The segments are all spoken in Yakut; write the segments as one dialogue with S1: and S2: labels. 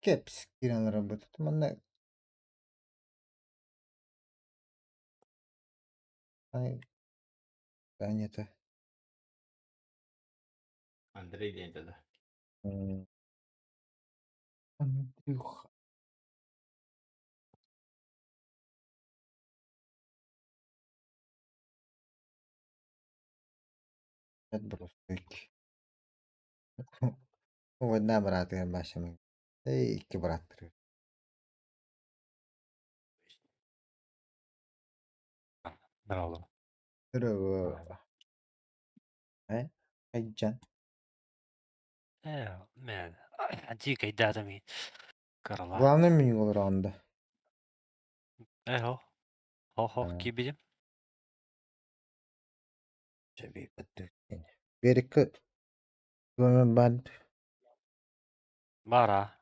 S1: Кэпс киирэн олоробут. Манна Аня
S2: Андрей диэн этэ да.
S1: Андрюха. Бросить. Уонна быраатыгар Машаны. Эй, икки бырааттары.
S3: Здорово.
S1: Здорово. Э? Айджан.
S3: Man, дикой датами Карла.
S1: Главное меню олорон да.
S3: Эхо. Хо-хо, кибидим.
S1: Берекке банд.
S3: Бара.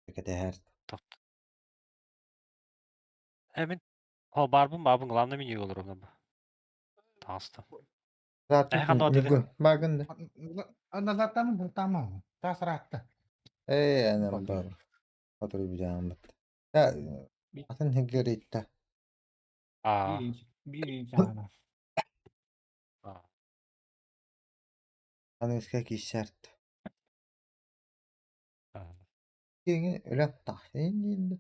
S1: Кэтэһэр.
S3: Э, мин Хо барбын бабын главное меню олорон. Таҥаста.
S1: Ньургун, баагын да.
S4: Назаттамын тамам. Тасыраатта.
S1: Ээ, эн бар. Сотору билэҕин Атын сиргэ
S3: Аа.
S4: Биир чаана.
S1: Аныгыска киирсэрт. Киэҥи өлөн тахсыйын диин да.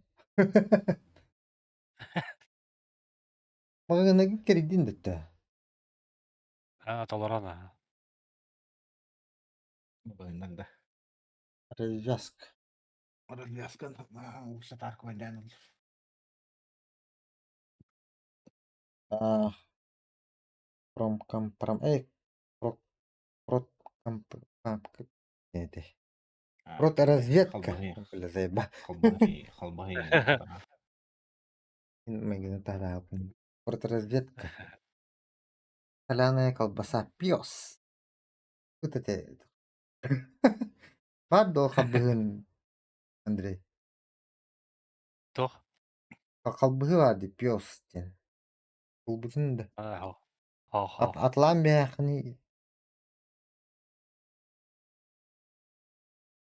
S1: Маҕаһыыннарга кэрийдин да
S3: Аа, толорон аа.
S4: Быһыннан да.
S1: Развязка.
S4: Развязка уулусса куйдаан
S1: Аа, промкомпром про проткомп эти. Проторазведка. Бля, заеба.
S2: Халбаһы
S1: Мэгини таһаабын. Проторазведка. Соляная колбаса пёс. Вот это. Бар дуо халбыһын, Андрей?
S3: Туох?
S1: Халбыһы баар дии, пёс диэн. Булбутун да.
S3: Аа, хо-хо.
S1: Атлаан биһээххиний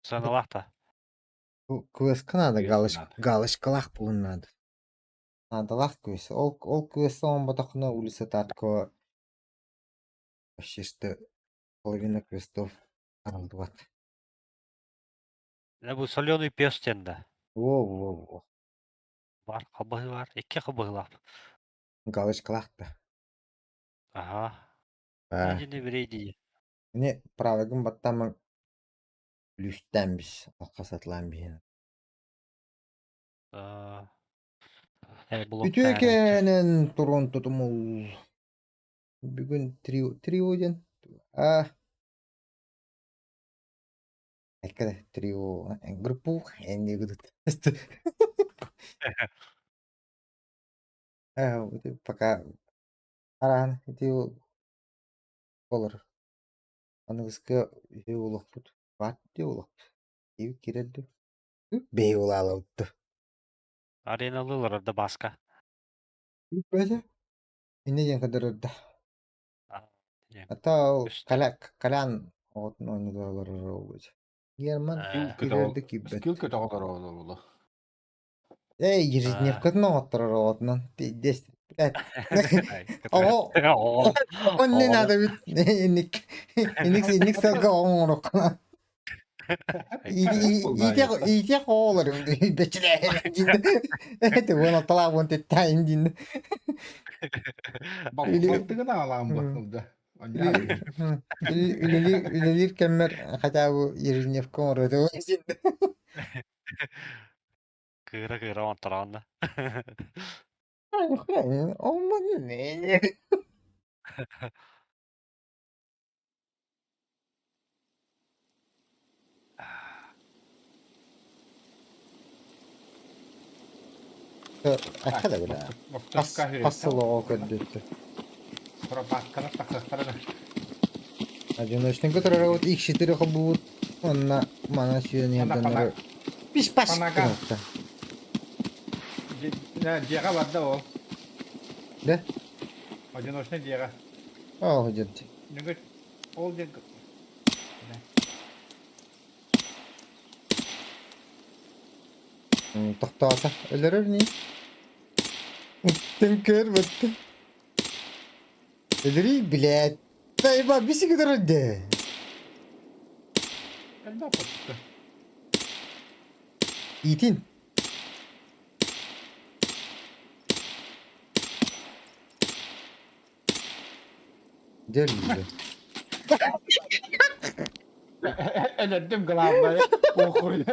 S3: Сыаналаах да?
S1: Квестка надо галочкалаах булун надо. Наадалаах квест. Ол ол квест оҥорботоххуна улица Таркова вообще что половина квестов арыллыбат.
S3: Э, бу соленый пес диэн да?
S1: Во-во-во.
S3: Бар, халбаһы бар. Икки халбаһылаах.
S1: Галочкалаах да.
S3: Аха.
S1: Аа.
S3: Итини бирей дии.
S1: Не, правыгын баттааман лүстээн бис, алхас атлаан биһин.
S3: Аа.
S1: Үтүө кээнэн турун тутумул. Бүгүн трио трио диэн аа эккэ трио группу энни гудут. Аа пока араан ити болор. Аныгыска үһү олохпут баат дии олохпут. Иби кирэр бэйи улаалабытту.
S3: Ареналыылар да баска.
S1: Бэйэ инне диэн көрдөрөрдө. Ата ол Колян оҕотун оонньуулар олорор буолбут. Герман кирэрдэ киирбэт.
S4: Скилл көтөҕөлөр олороло.
S1: Эй, ежедневкатын оҥотторор оҕотунан. Пиздец. Блядь. Оҕо онне надо бит. Инник инник инник сылга оҥороккуна. Иитиэх оҕолорум бэчилээһин Это вон оталаабын теттаин дин.
S4: Балтыгын аалаан бу
S1: Үлэлиир кэммэр хотя бы ежедневка оҥороту.
S3: Кыыра-кыыра онтороон да.
S1: Акка да бля. Хас сыл оҕо көрдүттэ.
S4: Пропаткалар тахсастара да.
S1: Одиночный турар X4 холбуут онна мана сүйэн иһэрдэннэр пиш-паш гынатта.
S4: Дьиэҕэ барда ол.
S1: Да?
S4: Одиночный дьиэҕэ.
S1: Оо, дьэрди.
S4: Ол диэн.
S1: Тохтоото. Өлөрөр ини. Түҥкүр бытты. Өлөрүй билээт. Тайба бисик өлөрөр
S4: Когда попытка?
S1: Итин. Дьэ өллө.
S4: Өлөрдүм главное. Похуй.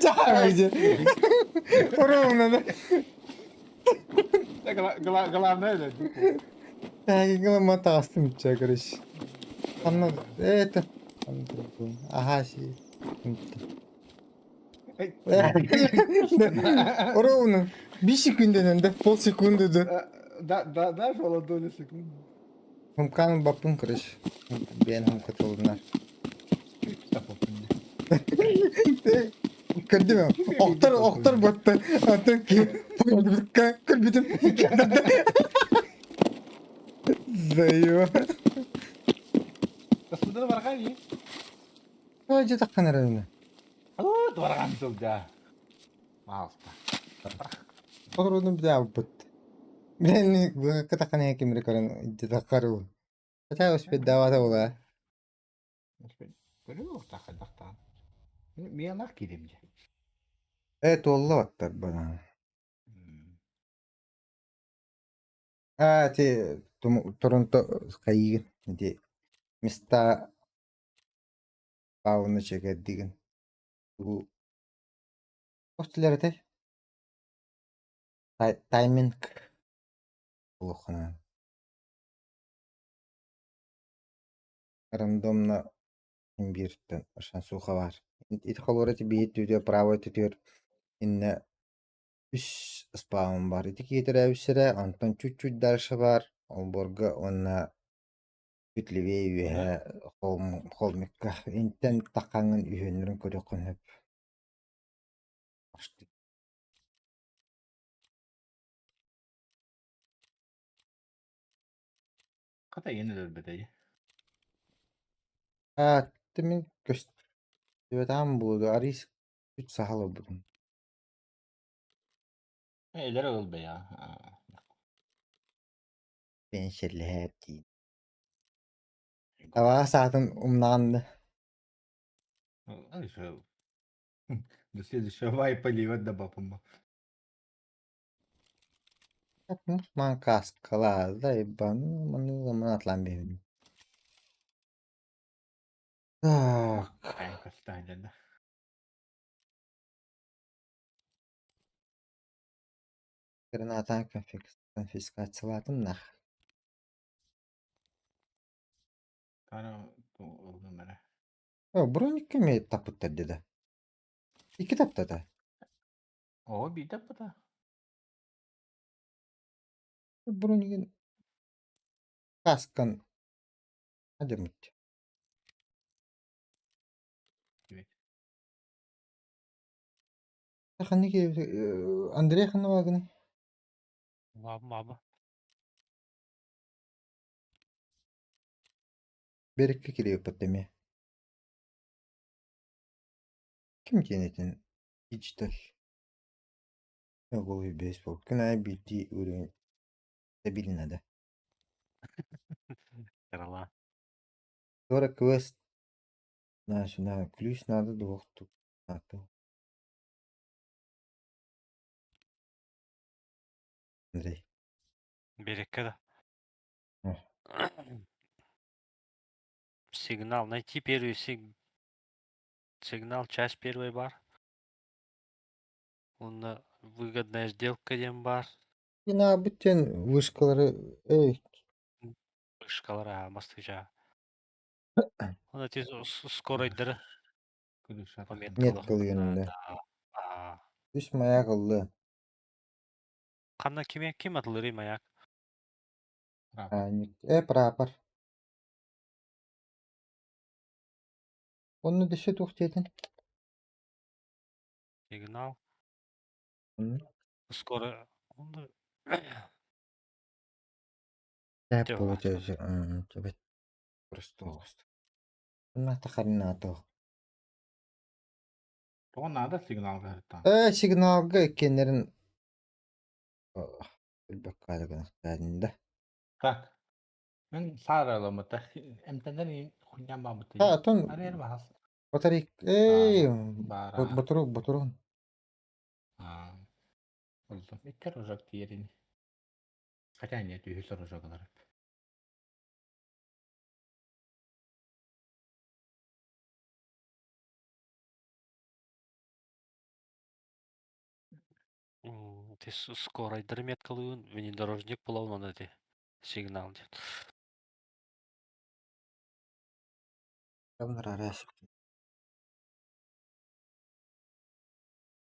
S1: Дьаһайдьа. Ровно.
S4: Главное өлөрдүм.
S1: Таагыгыла таастым иччэ, короче. Анна это Ага, си. Ровно. Bir секунденен да, полсекунды да.
S4: Да, да, да, шола доля секунды.
S1: Хумканың баппын, короче. Бен хумка толдунар. Көрдүм. Охтор, охтор батты. Антон көрбүтүм. Зайва.
S4: Сюда баргани.
S1: Ой, же таққан әрәні.
S4: Барган сылда. Малста.
S1: Оғырудың бі албыт. Мен бұға таққан әкемірі көрін таққару. Хотя успеть давата була.
S4: Көрү тақадақтан. Миялақ кирем же.
S1: Э, туолла баттар бана. А, ти Торонто хайыгын. Ди места пауны чегердигин. Бу Остилер Тайминг улахана. Рандомно бииртэн шансуха баар. Ити холура ити биир түтүө правой түтүөр иннэ үс спаун баар. Ити киһитэрэ үссэрэ, онтон чуть-чуть дальше баар олбуорга уонна чуть левее үөһэ холмикка интэн таххаҥҥын үһүөннэрин көрүөххүн сөп.
S2: Хата иэн өлөрбөтөй.
S1: Аа, мин көстүбэтаҕым буолуо, арыый үт саһыл ылбытым.
S2: Өлөр ылбайа.
S1: Пенсиялэһэр дии. Табаҕа саатын умнаҕын да.
S4: До следующего вайпа да бапыма.
S1: Ман кааскалаада ибан маны атлаан биэбин. Так.
S2: Да.
S1: Гранатан конфискациялаатым нах.
S2: Кара ылгымара.
S1: О, броник кеме тапыттар деді. Икки таптата.
S2: О, би таппата.
S1: Бронигин каскан адемит. Ханники Андрей ханна
S3: Маба.
S1: Берекке кириэппит эмиэ. Ким диэн digital Голый бейсбол. Күн аайы биирдии уровень стабильно да.
S3: Крыла.
S1: Туора квест на сюда ключ надо двух тут. Андрей.
S3: Берекке да. Сигнал. Найти первый сигнал, часть первый бар. Онно выгодная сделка диэн баар.
S1: Бүтэн вышкалары эй
S3: Вышкалара мастыжа. Онно ти скорайдары
S1: нет кылыгын да. Үс маяк ыллы.
S3: Ханна киме ким атылырый маяк?
S1: Э прапор. Онно дөссө туох диэтин?
S3: Сигнал. Скоро. Онно
S1: Тэп получается. Просто. Хренатох.
S2: Тоҕо наада сигналга сырыттаҕын?
S1: Ээ, сигналга иккиэннэрин билбэккэ гынахтаатын да.
S2: Так, мин саарыаламмыта эмтэнэр хуйням баабыта
S1: А, атын
S2: арыйар баһас.
S1: батарейк эй,
S2: Баара.
S1: ботурук, ботурун.
S2: Аа, Олдум. Икки рожок тиэрин. Хотя нет, үһүс рожок ылар.
S3: Ты скорайдары меткалыын, внедорожник буолан онно ити сигнал диэн.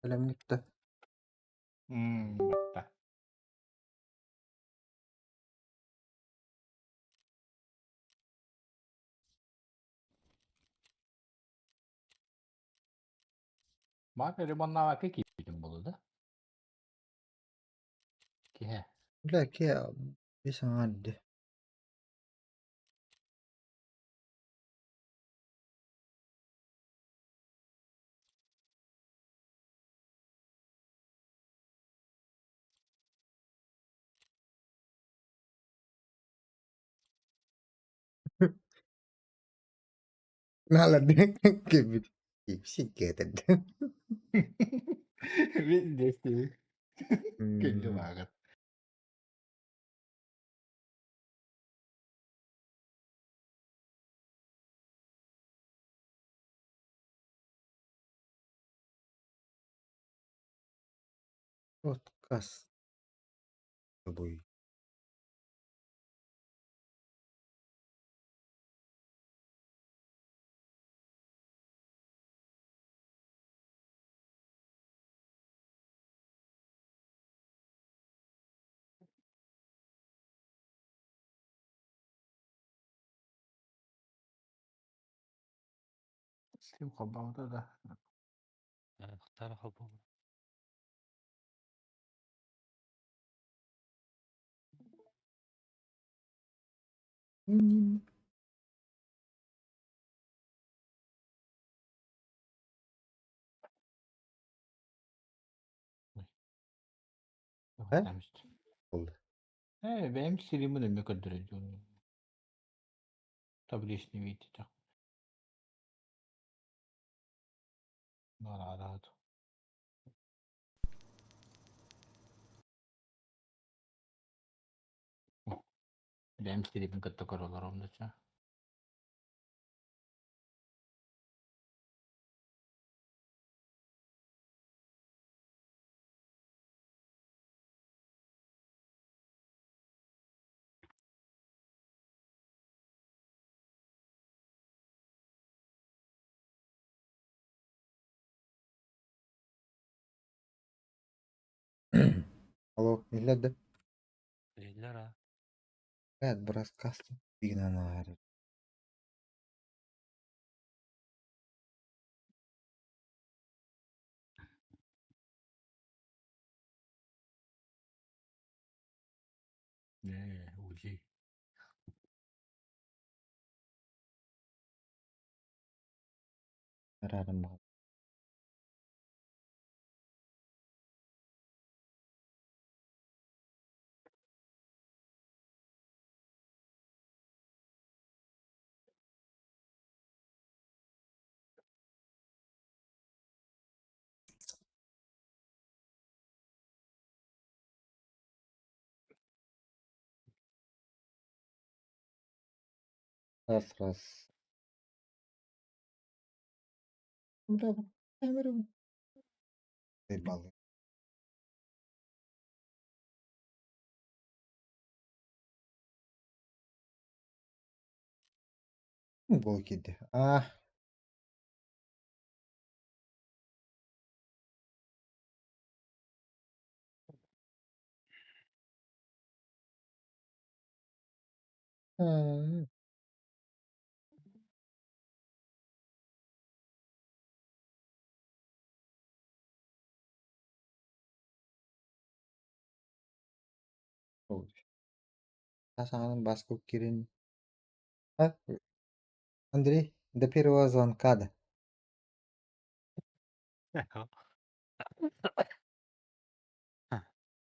S1: Бэлэмниктэ.
S2: Батта. Баар ремоннаабакка киирбитим буолуо да? Киһи.
S1: Бля, ки бис аҥаар дии. Наалар кэлбит. Киипсиккэ
S2: Мин действие. Күндү бааҕыт.
S1: Подкаст тобой.
S2: Steam холбообута да.
S3: Хтара холбоо.
S1: Э? Болды.
S2: Э, бэйэм стримин эмиэ көрдөрөр дьон. Табличный видите. Нараат. Бэйэм стримин кытта көрө олоробун да.
S1: Алло, иһиллэр да?
S3: Иһиллэр аа.
S1: Эт broadcast игнанаар.
S2: Э, УЗИ.
S1: Араарым. Раз раз. Браво. Камеру. Баллы. Гол киирдэ. А. М. Саҥанан баска киирэн. А, Андрей, До первого звонка да.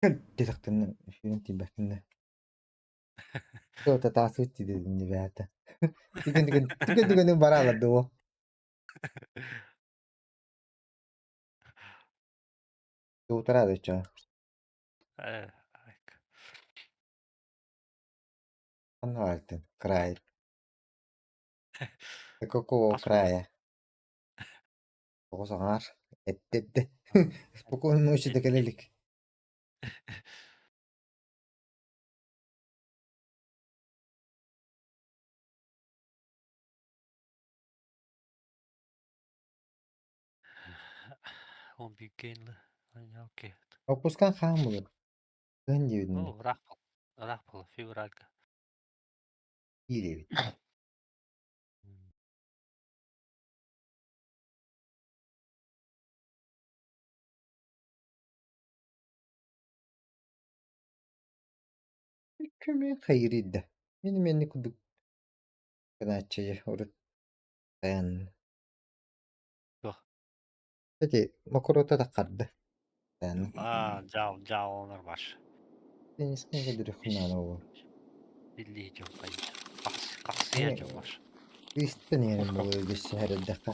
S1: Кэл диэтэхтэринэ сүүрэн тиийбэккин да. Кто-то таасыт дии ребята. Түгэн түгэн түгэн түгэнин бараалар дуо? До утра да чё?
S3: Э, айк.
S1: Ханна край. До какого
S3: Хас буолла?
S1: края? Тоҕус аҥаар. Эттэ Спокойной ночи да кэлэ илик.
S3: Он биггейнлы. Окей.
S1: Опускаан хаан булар. Кыһын диэбитин
S3: Ну, ыраах буол. Ыраах буол. Февральга.
S1: киирэбит. Көмө хайырыйда. Мин мэнни курдук гынааччы урут тайан.
S3: Туох?
S1: Эти мокрота таххарда. Тайан.
S3: Аа, жаал, жааланар баш.
S1: Теннискэ кэлдириэххин наада буолуо.
S3: Биллии дьон хайыы. Хахсыйа дьон баш.
S1: Кыыстан иһэрин буолуо өйдөссүһэр эрдэххэ.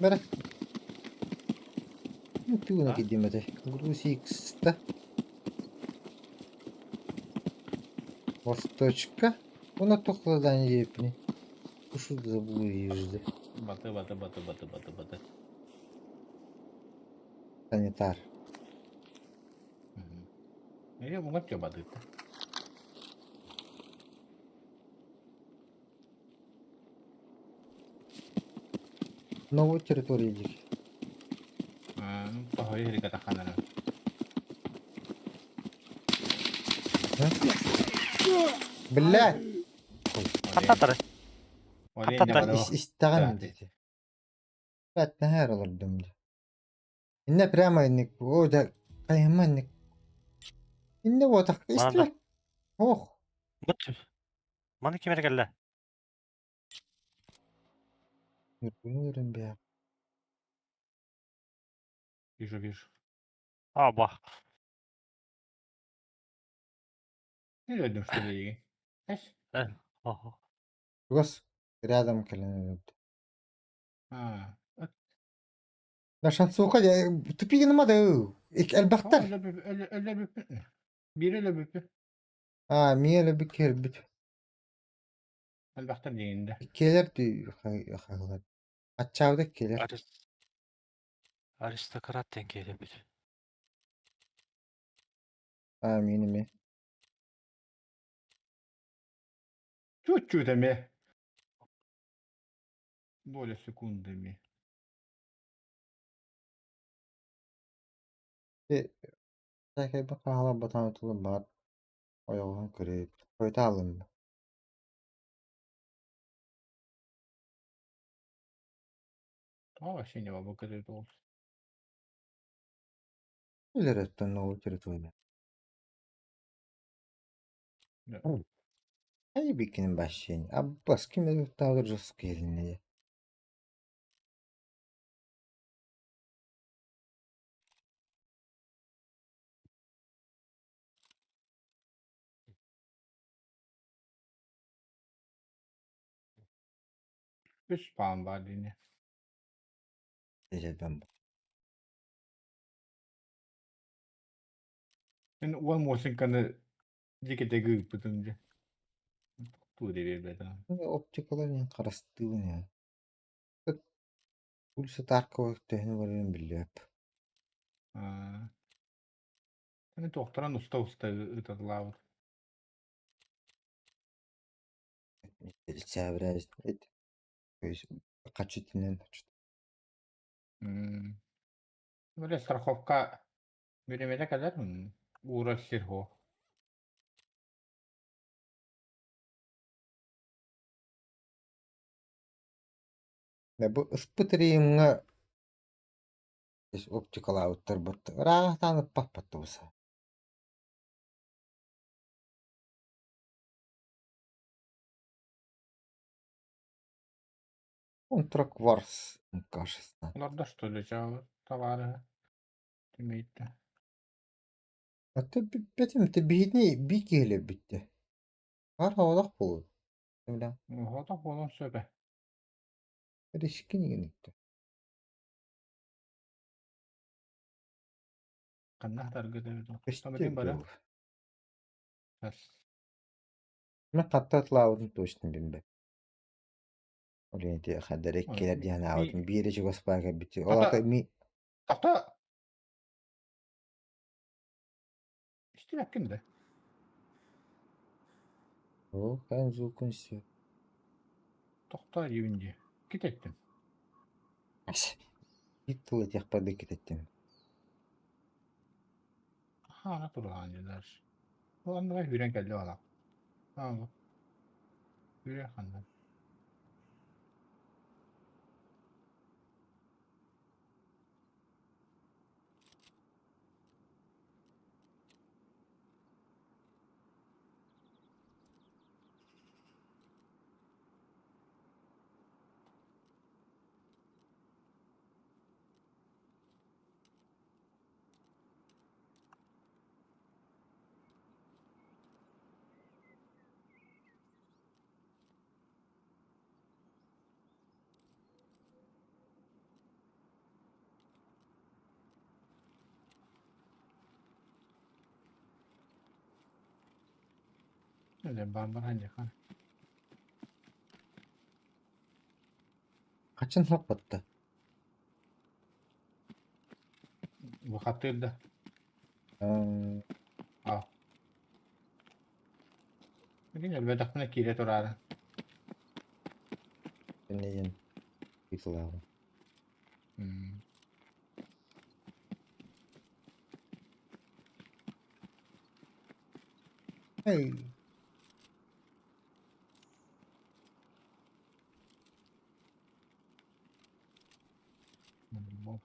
S1: Бэрэ. Тугуна
S3: А?
S1: кидим этэй? Груз X-та. Восточка. Уна туох диэппиний? Ушу заблудишься.
S2: Баты, баты, баты, баты, баты, баты.
S1: Санитар.
S2: Или муҥар бадыта.
S1: Новую территорию диэки.
S2: Тоһой иһиргэ тахханара.
S1: Блядь!
S3: Хаттаттары. Хаттаттар.
S1: Истэҕин диэти. Блядь, наһаа олордум дии. Иннэ прямо инник. О, да, хайыма инник. Иннэ буотах
S3: Манна.
S1: истибэт. Ох.
S3: Бут. Маны ким эрэ кэллэ?
S1: Ньургуну бэйэ.
S2: Вижу, вижу.
S3: А, бах.
S2: Не өлдүм что ли? Эс?
S3: Охо.
S1: Чугас рядом кэлэн өлөрдө.
S2: А.
S1: На шансуха тупик гыныма да элбэхтэр.
S2: Өлө Биир өлө
S1: Аа, миэ өлөрбүт киһи
S2: Элбэхтэр диэҥинде.
S1: Иккиэлэр дүү хаһылар. Аччаабыта иккиэлэр.
S3: Аристократ диэн киирбит.
S1: Аа, миин эмиэ.
S2: Чуть-чуть эмиэ. Доля секунды эмиэ.
S1: Саакайбын хааларбатаҕын тылы баар ойоҕоһун көрөөт, хойутаалынна.
S2: О, вообще не могу ол.
S1: Өлөрөттөн новый территория. Айбиккин бассейн. Аббас ким тағыр жос келіне.
S2: Үс паан баар диини.
S1: Дежебен.
S2: Мин уон муосинканы дикете гыыппытым дьэ. Туу диэбэт.
S1: Оптикалар мен қарастыыбын я. Улица Таркова төһөнү барарын биллибэт.
S2: Аа. Мин туохтаран уста-уста ытатылаабыт.
S1: Хачытынан
S2: Били страховка биримэтэ кэлэр уурар сир суох.
S1: Бу ыспыт режимҥа оптикалаабыттар бытта ыраахтаан ыппаппат тубуса. Контракварс МК-16.
S2: Олордо что ли чао табаарыһы Түмэйтэ.
S1: А ты бүппэтим, ты биһитини биир киһилэр бүттэ. Хаар оҕолох буолуо. Бля,
S2: Оһото буолуон сөп ээ.
S1: Рискин игиниттэ.
S2: Ханна хатаргыт эбит ол.
S1: Көстүү
S2: Тамырын бара.
S1: буолуо.
S2: Бас.
S1: Мен хатта атлаабытын точно билбэт. Ол ити хаддар эккелер диэн аабытым биири чугас баар кэлбит. Ол
S2: Ата
S1: ата ми
S2: тохто истибэккин да.
S1: О, хэн звукун все.
S2: Тохто диибин дии. Китэттим.
S1: Биир тыл этиэхпэр да китэттим.
S2: Хаана турулаан дьэ Ол анныгар үүрэн кэллэ балак. Аа Үүрэн ханна. Дьэ баар баран дьэ
S1: Хачин хоппотто.
S2: Бу хаттыыр да. Аа. Билигин өлбөтөхпүнэ киирэ тураары.
S1: Иннигин ыытылаабын. Эй.
S2: Бу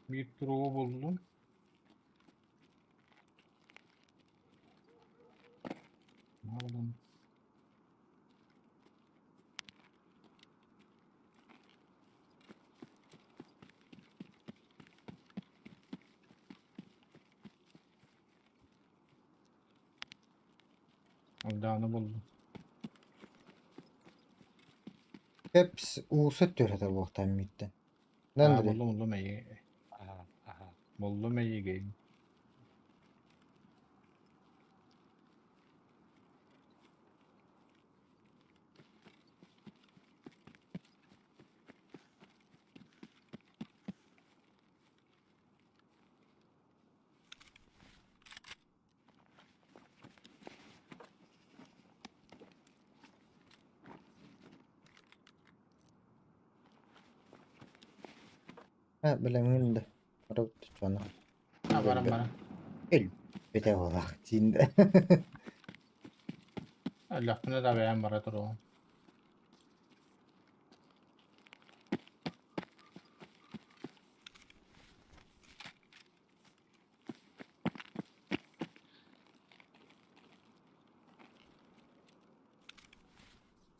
S2: Биир туругу буллум. Буллум. Дааны буллум.
S1: Пепс ууса түһэтэ буолтаан мииттэн.
S2: Аа,
S1: Нандри.
S2: буллум буллум эйи.
S3: Аха, аха.
S2: Буллум эйигин.
S1: Ha, билэмҥин да. Барабыт чуона.
S2: А баран баран.
S1: Өлбүтэ буолаах диин да.
S2: Өллөхпүнэ да бэйэм бара туруом.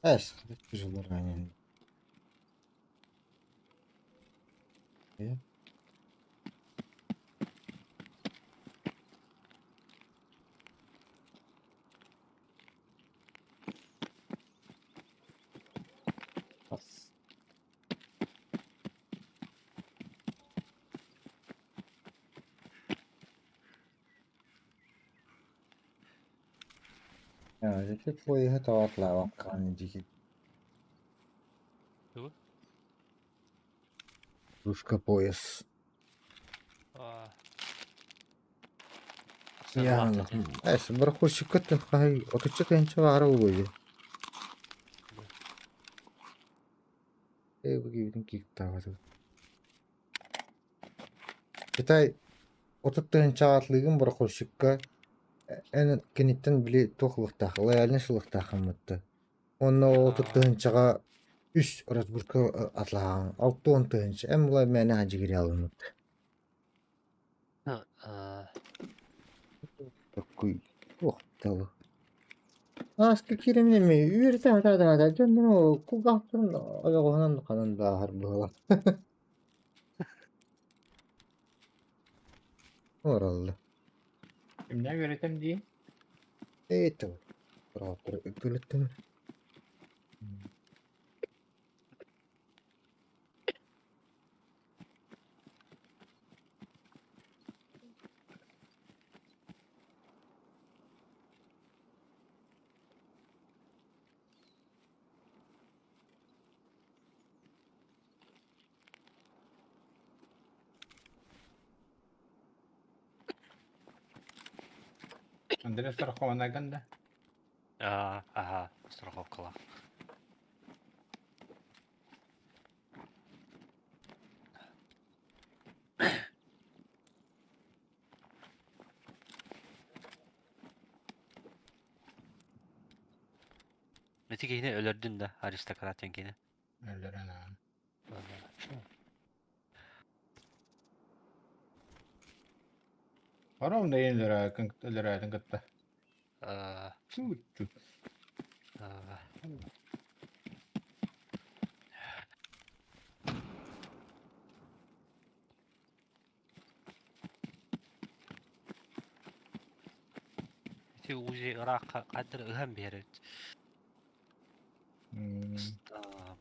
S1: Эс, тяжело ранен. Бас. Ja, det får jag ta att lära kan inte.
S3: Тугу?
S1: Русска пояс.
S3: Аа. Сыаналаах дии.
S1: Эс, барахольщикка хаһый отучча тыһыынча баара буолуо дии. Ээ, бу киһибитин кииктаабатыбыт. Китай 30 тыһыынчаҕа атлыыгын барахольщикка эн киниттэн били туох ылыахтаах, лояльность ылыахтааххын Уонна ол 30 тыһыынчаҕа үс разборка атлааҕын 60 тыһыынча эн була мээнэ хадьыгырыалыммыт. Такой туох тылы. Ааска киирэмин эмиэ үөрэтэ сатаатаата дьоннор кулгаахтарын ойоҕоһунан ханан да ааһар быһыылаах. Олороллор.
S2: Кимнээх үөрэтэм дии?
S1: Это Көлөттөн
S2: Андрей страхованайгын да?
S3: Аа, аха, страховкалаах. Ити киһини өлөрдүн да, аристократ диэн киһини.
S2: Өлөрөн аан. Ором да өлөрөөтүн өлөрөөтүн кытта. Чуть-чуть.
S3: Ити УЗИ ыраахха хадыр ыһан биэрэр.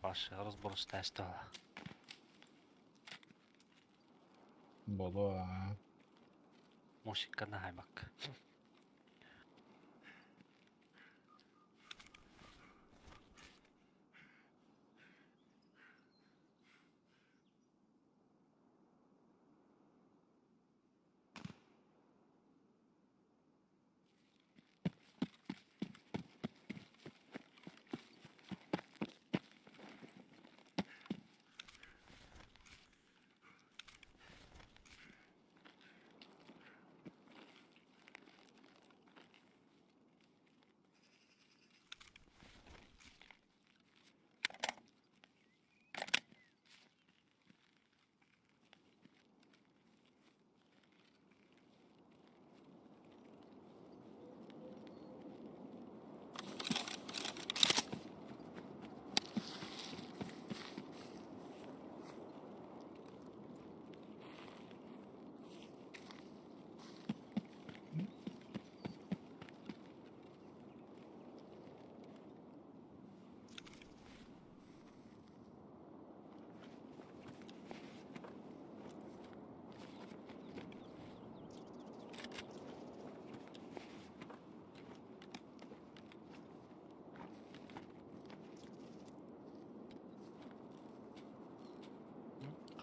S3: Баш разброс теста.
S2: Боло аа.
S3: Мусикканы хаймак.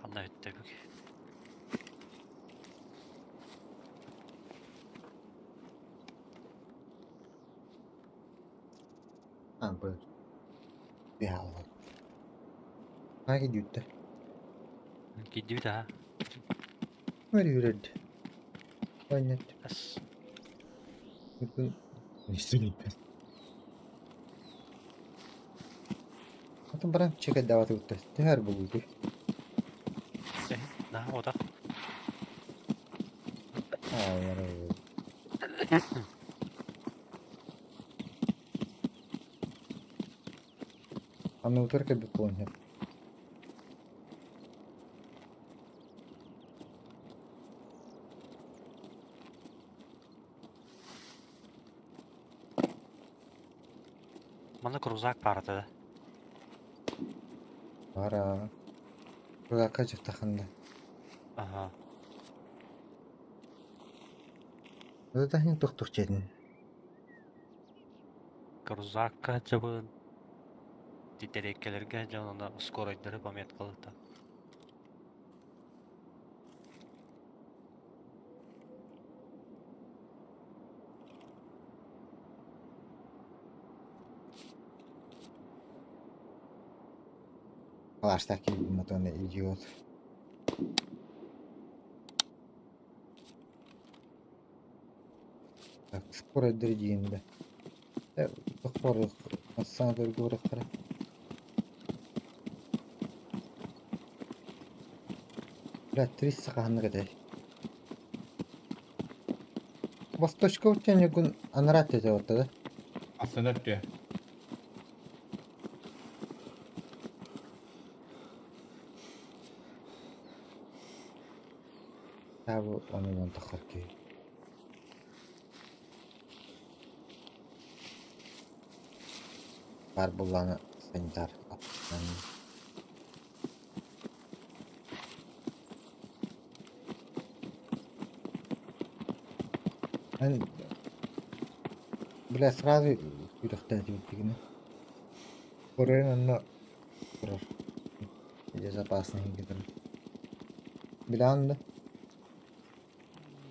S3: Ханна өттөбүк.
S1: А, бля. Хаги дүүттэ.
S3: Киддибит аха.
S1: Мэр үрэрди. Понят.
S3: Ас.
S1: Атын баран чекэддаабат Түһэр булуутуй.
S3: Наһаа отах.
S1: Аа, Аны кэлбит буолан иһэр.
S3: Манна крузак баарата да.
S1: Бара. Крузакка дьахтахында.
S3: Аха.
S1: Тахин тохтох чедин.
S3: Крузакка жабын. Титереккелерге жонона скоройдары пометкалыта.
S1: Калаштаах киирбит уонна идиот. Так, скоро диэн да. Саҥа Бля, 300 хаһаннык этэй? Восточка утенегун анараа тете отта да?
S2: Астына өттүө.
S1: Табы ону вон тахар киһи. Баар буоллаҕына санитар Эн бля сразу күрэхтээтибит Көрөн онно турар безопасный турар. Билэҕин да?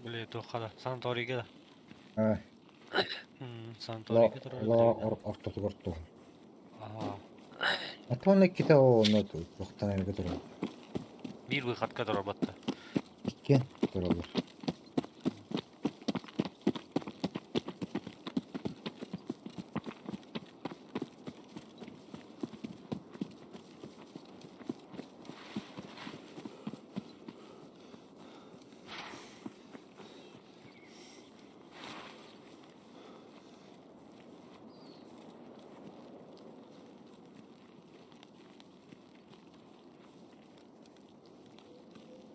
S3: Били туохха да санаторийга да.
S1: Э, Ло
S3: Санаторийга турар
S1: ло
S3: эбит.
S1: ортотугар туох.
S3: Аа.
S1: А то иккитэ онно туохтан эргэ турар.
S3: Биир выходка турар батта.
S1: Иккиэн тураллар.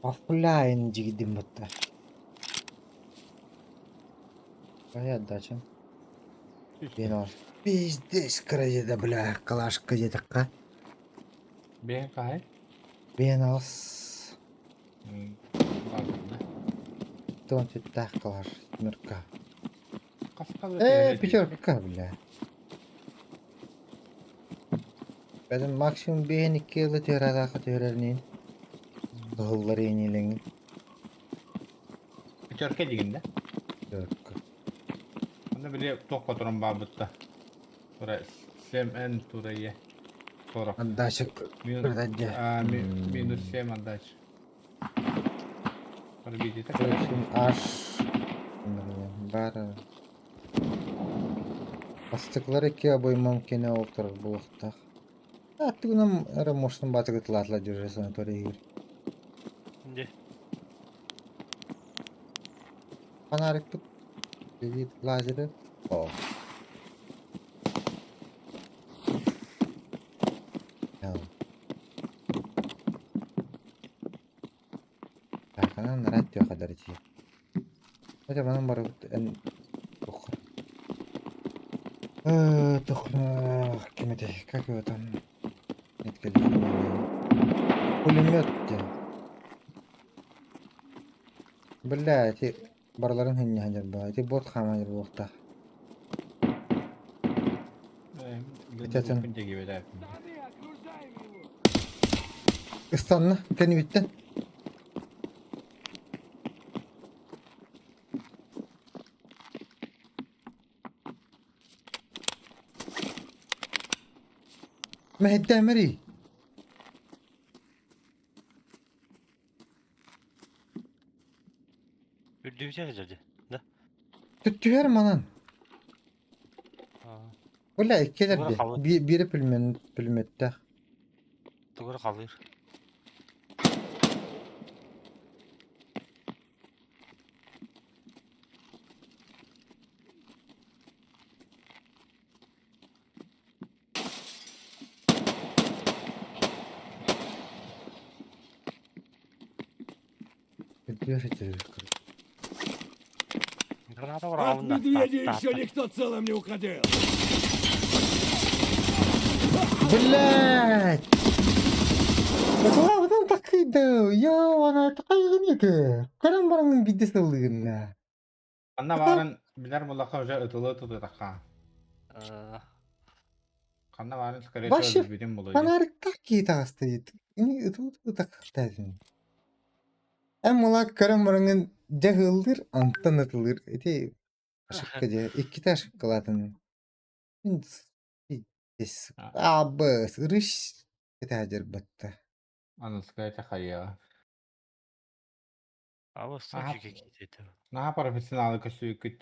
S1: Оффлайн дьигидим батта. Твоя отдача. Бен Пиздец, крадеда, бля, калашка диэтэххэ.
S2: Бэйэҥ хаһай?
S1: Бен ас.
S2: Баардырда.
S1: Тон сүттээх калаш, нырка.
S2: Хас халы
S1: Э,
S2: түһэрэ
S1: пятерка, бля. Бэдим максимум биэһин икки ыла түһэрээтэххэ түһэрэрниин. Ыһыллар иэнилэҥин.
S2: Пятерка дигин да?
S1: Пятерка.
S2: Онно били туох которон баабытта. Тура 7Н тура е. 40.
S1: Отдача
S2: Минус,
S1: кырдадьа.
S2: а, ми, минус 7 отдача. Пробитие
S1: Короче, аж бар. Бастакылар икки обоймам кене олтурар буолуохтаах. Аттыгынан эрэ мощным батыгытылаатла дьүрэ санаторийгир.
S3: Де.
S1: Фонарикпыт Левит лазеры. О. Тарханан радио хадары тиийэ. Это манан барыбыт эн туох ким этэй, как его там Пулемет диэн. Бля, ити барыларын хынньаһан дьарбаа. Ити бот хааман дьарбуохтаах. Итэтин. Ыстанна, кэннибиттэн. Мэһэйдээмэрий.
S3: Үрдүбүтэ сылдьар да?
S1: Түттүһэр манан. Бля, иккилэр
S3: Тугу
S1: де.
S3: халыр.
S1: Биири пулемет пулеметтээх.
S3: Тугу халыр.
S1: Үрдүгэр сылдьар.
S3: Граната
S5: От
S3: быраҕабын да.
S5: медведя еще никто целым не уходил!
S1: Блядь! Главным такыйды. Я такайгын ити. Көрөн баран бидде сыллыгынна.
S2: Анна баарын билэр буллахха уже ытылы тутутахха. Ханна баарын скорее всего
S1: Вообще,
S2: билбитим булуй.
S1: Фонарик кии таҕыста диит. Ини ытуу такахтаатын. Эн мула көрөн бараҥын дьэ ыһыллыыр, онтон ытылыыр. Ити ошибка дьэ. Иккитэ ошибкалаатын. Мин пиздец. Абыс, ырыш. Кэтэһэ
S2: Аныскай хайыаҕа.
S3: Абыс
S2: Аха.
S3: какие-то.
S2: Наһаа профессионалы көстүүкүт.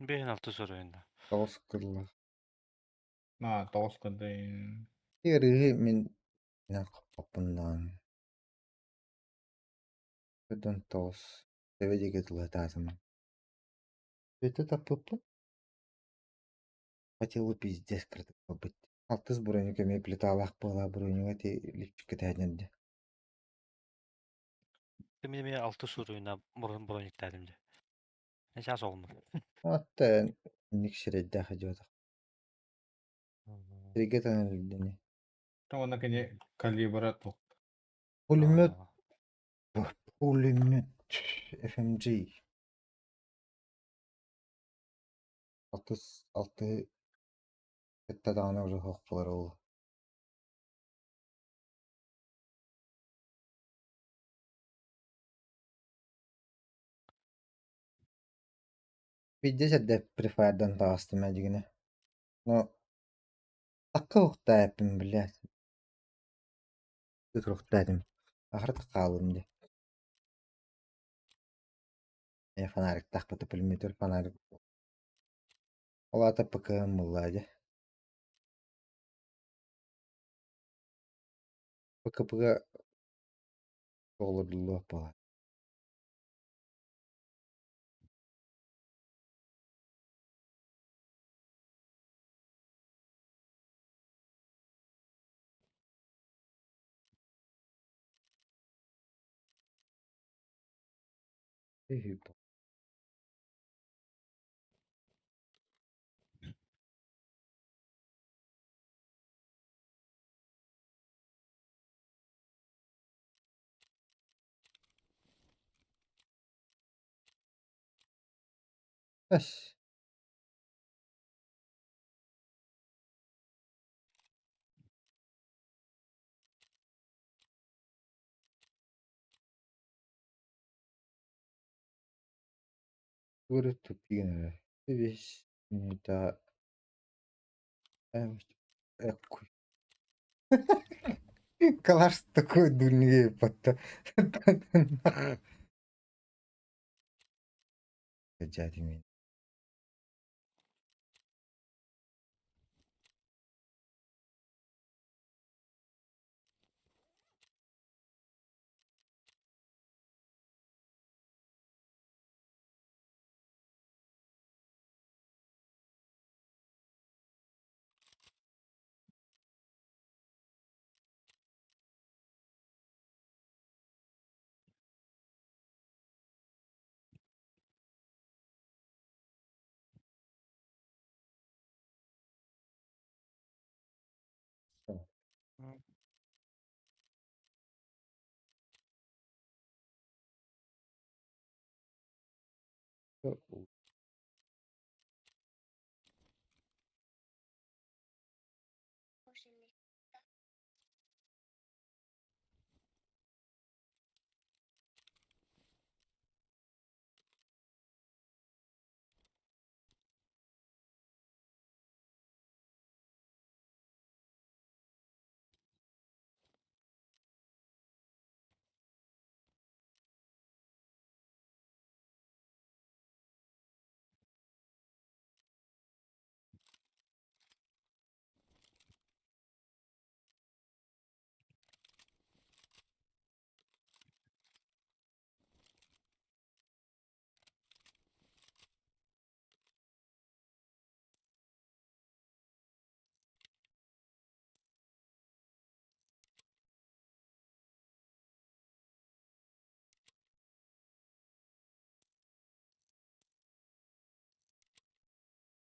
S3: Бэйэн алты соруйунда.
S1: Тоҕус кылла.
S2: На тоҕус кынтын.
S1: Ырыһы мин хоппуннаан. Өдөн тоҕус. Тэбэ диэки тылатаатым. Өтө таппыппын. Хотела пиздец кырдык. Алтыс бронюка эмиэ плиталаах буолаа бронюга ти липчикке тэһэнэрдэ.
S3: Мин эмиэ алты суруйуна мурун брониктаатым дьэ. Сейчас оҕуннум.
S1: Оттон инник сирэйдээх идиотах. Сирэйгэ таҥан
S2: Уонна кини калибра тух.
S1: Пулемет, пулемет FMG. Алтыс алты кытта даҕаны уже суох буолар ол. Биирдэ сэрдэ префайрдан таҕыстым ээ дьигинэ. Но такка уктаайаппын блядь. Ытырыктаатым. Ахарытык хааллым дии. Ээ фонариктаахпыт пулеметер фонарик. Ол аата ПКМ буоллаа дии. ПКП-га оҕолордуллуох буолар. Үһү Эс. Тугу тупигын эрэ. Бис да Калаш такой дурнее потто. Дядя.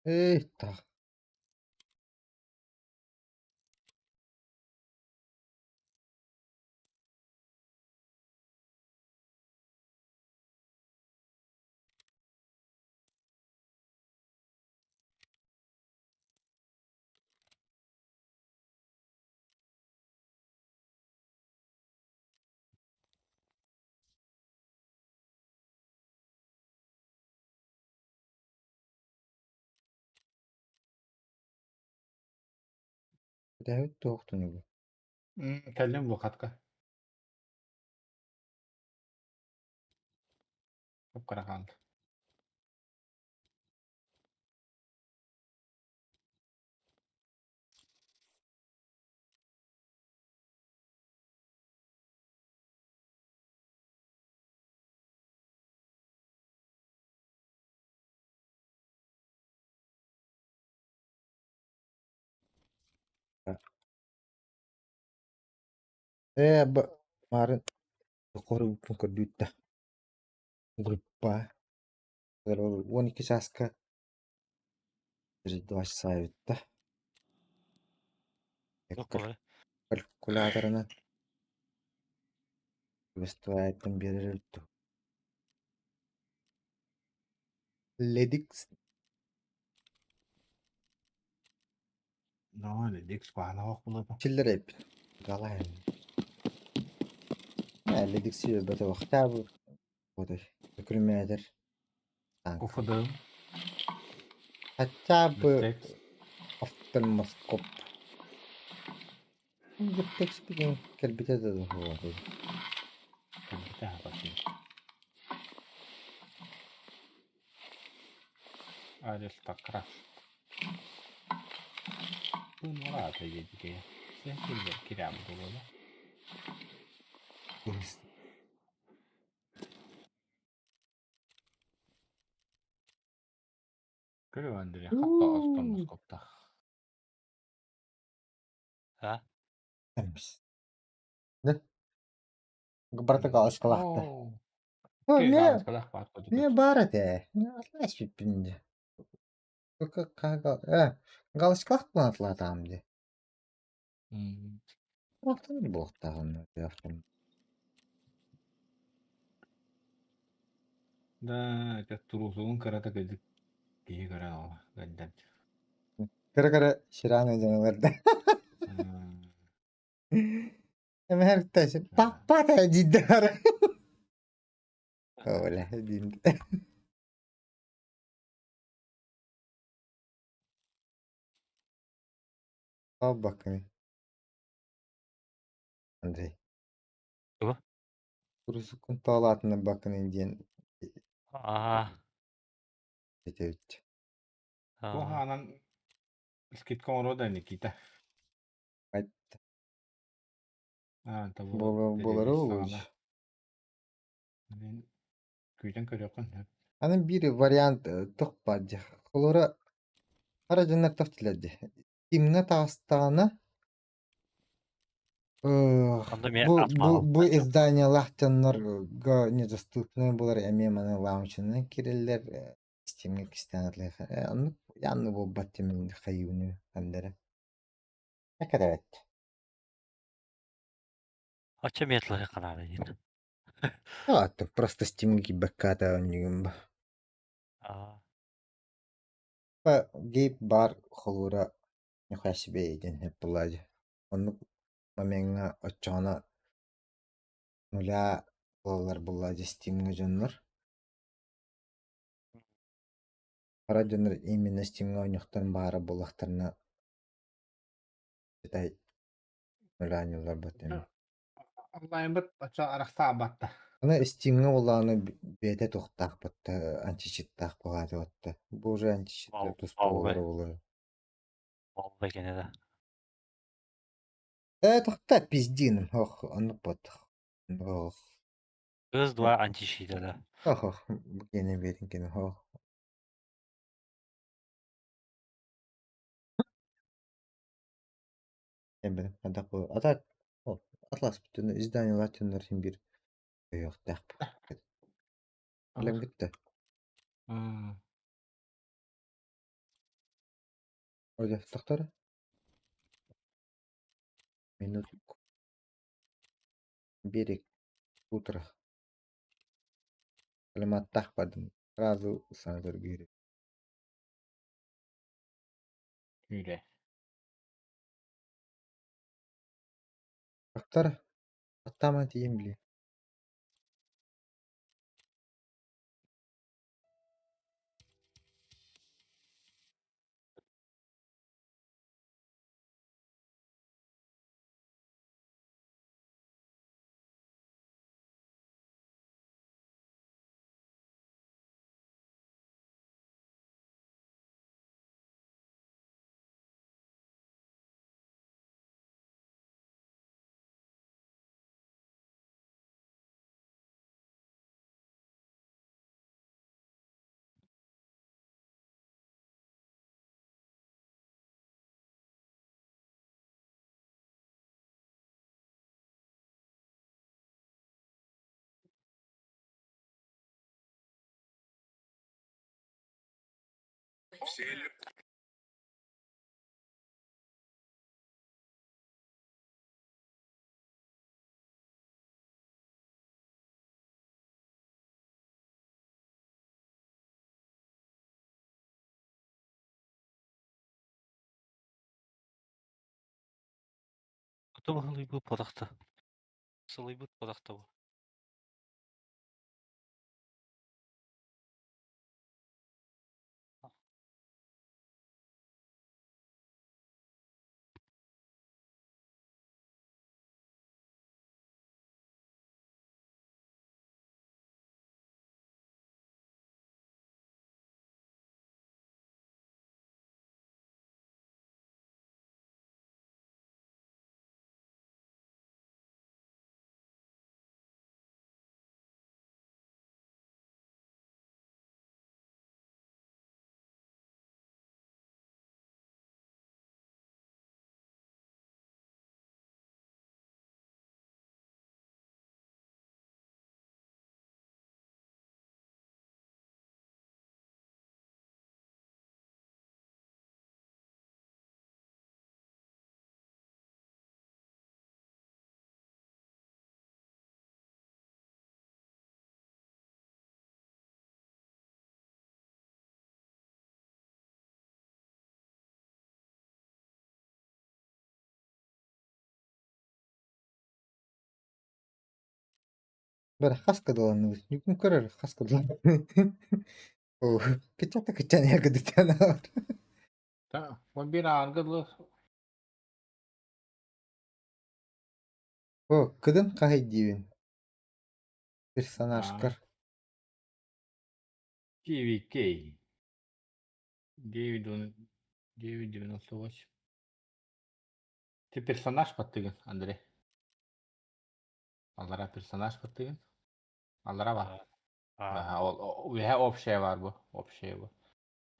S1: Эй, так. Дэһэбит туох тунугу.
S2: Кэллим бу хатка. Кып-кыра хаалла.
S1: Ээ, б марын хорубуппун көрдүүттэ. Группа. 12 чааска 32 часа эбит
S3: Туох
S1: Калькуляторынан Выступайтын биэрэр эбит дуу. Ледикс
S2: No, Ледикс куһаҕана суох буолуо.
S1: Киллэр эбит. Галаан. Ледикс үөрбэтэ хотя бы Өкүрүмээтэр танк.
S2: УФД.
S1: Хотя бы
S2: Текст.
S1: офтальмоскоп. Текст деген кэлбитэ да буолуо.
S2: Кэлбитэ аһаҕас. Аристократ. Бу нуораата диэбитэ. Сен киллэр кирэм буолуо. Көрү Андрей, хатта офтальмоскоптах.
S3: А?
S1: Да? Барыта галочкалаахта.
S2: Оо.
S1: О,
S2: Ки
S1: мэ,
S2: галочкалаах баар курдук.
S1: мэ баар этэ. Атлас бүппүн дии. Галочкалаах буолан атлаатаҕым дии. Туохтан буолуохтааҕын
S2: Да, это туруусугун кырата кырдьык киһи көрөн ол гайдар.
S1: Кыра-кыра Ширана дьонолор да. Эмэртэ паппата диидэр. Оля диин. Баккыны. Андрей.
S3: Тугу?
S1: Курусуккун тоолаатына баккыны диэн
S3: Аа.
S1: этебит.
S2: Туох аанан скидка оҥоруо да Никита.
S1: Айт.
S2: Аа, табу
S1: Буолары
S2: релиз
S1: буолуо.
S2: саҕана. Мин күүтэн көрүөххүн сөп.
S1: Аны биир вариант туох баар дии. Холобура хара дьоннор туох дииллэр дии. Кимҥэ таҕыстаҕына
S3: Онно эмиэ
S1: бу бу
S3: атмаҕым.
S1: бу изданиелаах дьоннорго недоступны буолар эмиэ маны лаунчынан киирэллэр Steamҥэ кистээн атылыха оннук янны буолбат тимин хайыыны ханнара. Экэрэбэт.
S3: Оччо эмиэ атлаһыахха наада диэн.
S1: А, просто Steamҥэ киирбэккэ оонньугум ба.
S3: Аа.
S1: Гейб бар холуура нихуя себе диэн сөп буоллаа дии. Оннук момеҥҥа оччоҕуна нуля буолаллар буоллаа дии Steamҥэ дьоннор. Хара дьоннор именно Steamҥэ оонньуохтарын баҕарар буоллахтарына считай нуля оонньууллар буолла.
S2: Онлайнбыт оччо арахсаабатта.
S1: Аны Steamҥэ буоллаҕына бэйэтэ туохтаах батта античиттаах буолааты батта. Бу уже античит туспа
S3: Valve.
S1: буолара буолар.
S3: Valve гэнэ да.
S1: Ээ тохтоо пиздиным ох оннук буолтах. Ох
S3: Кыз два античита да.
S1: ох ох бу киэнэ биэрин кини ох. Эбэтэр хайдах буолар а так Атлас бүтүн изданиелар дьоннор син биир өйүөхтээх. Билэн бүттэ. Ойдохтохтор минутку. Берег утро. Калиматтаах бардым. Сразу санатар биэри.
S2: Күүрэ.
S1: Доктор, аттаама тиийэн билиэ.
S3: Потом ылыйбыт буолахта. Сылыйбыт буолахта бу.
S1: Бары хас кыдаланныбыт? Ньукун көрөр хас кыдаланныбыт. Оо, кыччата кыччан кыдытан
S2: Та, он бир аарга дылы
S1: О, кыдын хаһый диибин. Персонажкар.
S2: 9K. 9,98. Ты персонаж баттыгын, Андрей. Аллара персонаж баттыгын. Аллара бар.
S3: Аа.
S2: Аха, ол үһэ общая бар бу. Общая бу.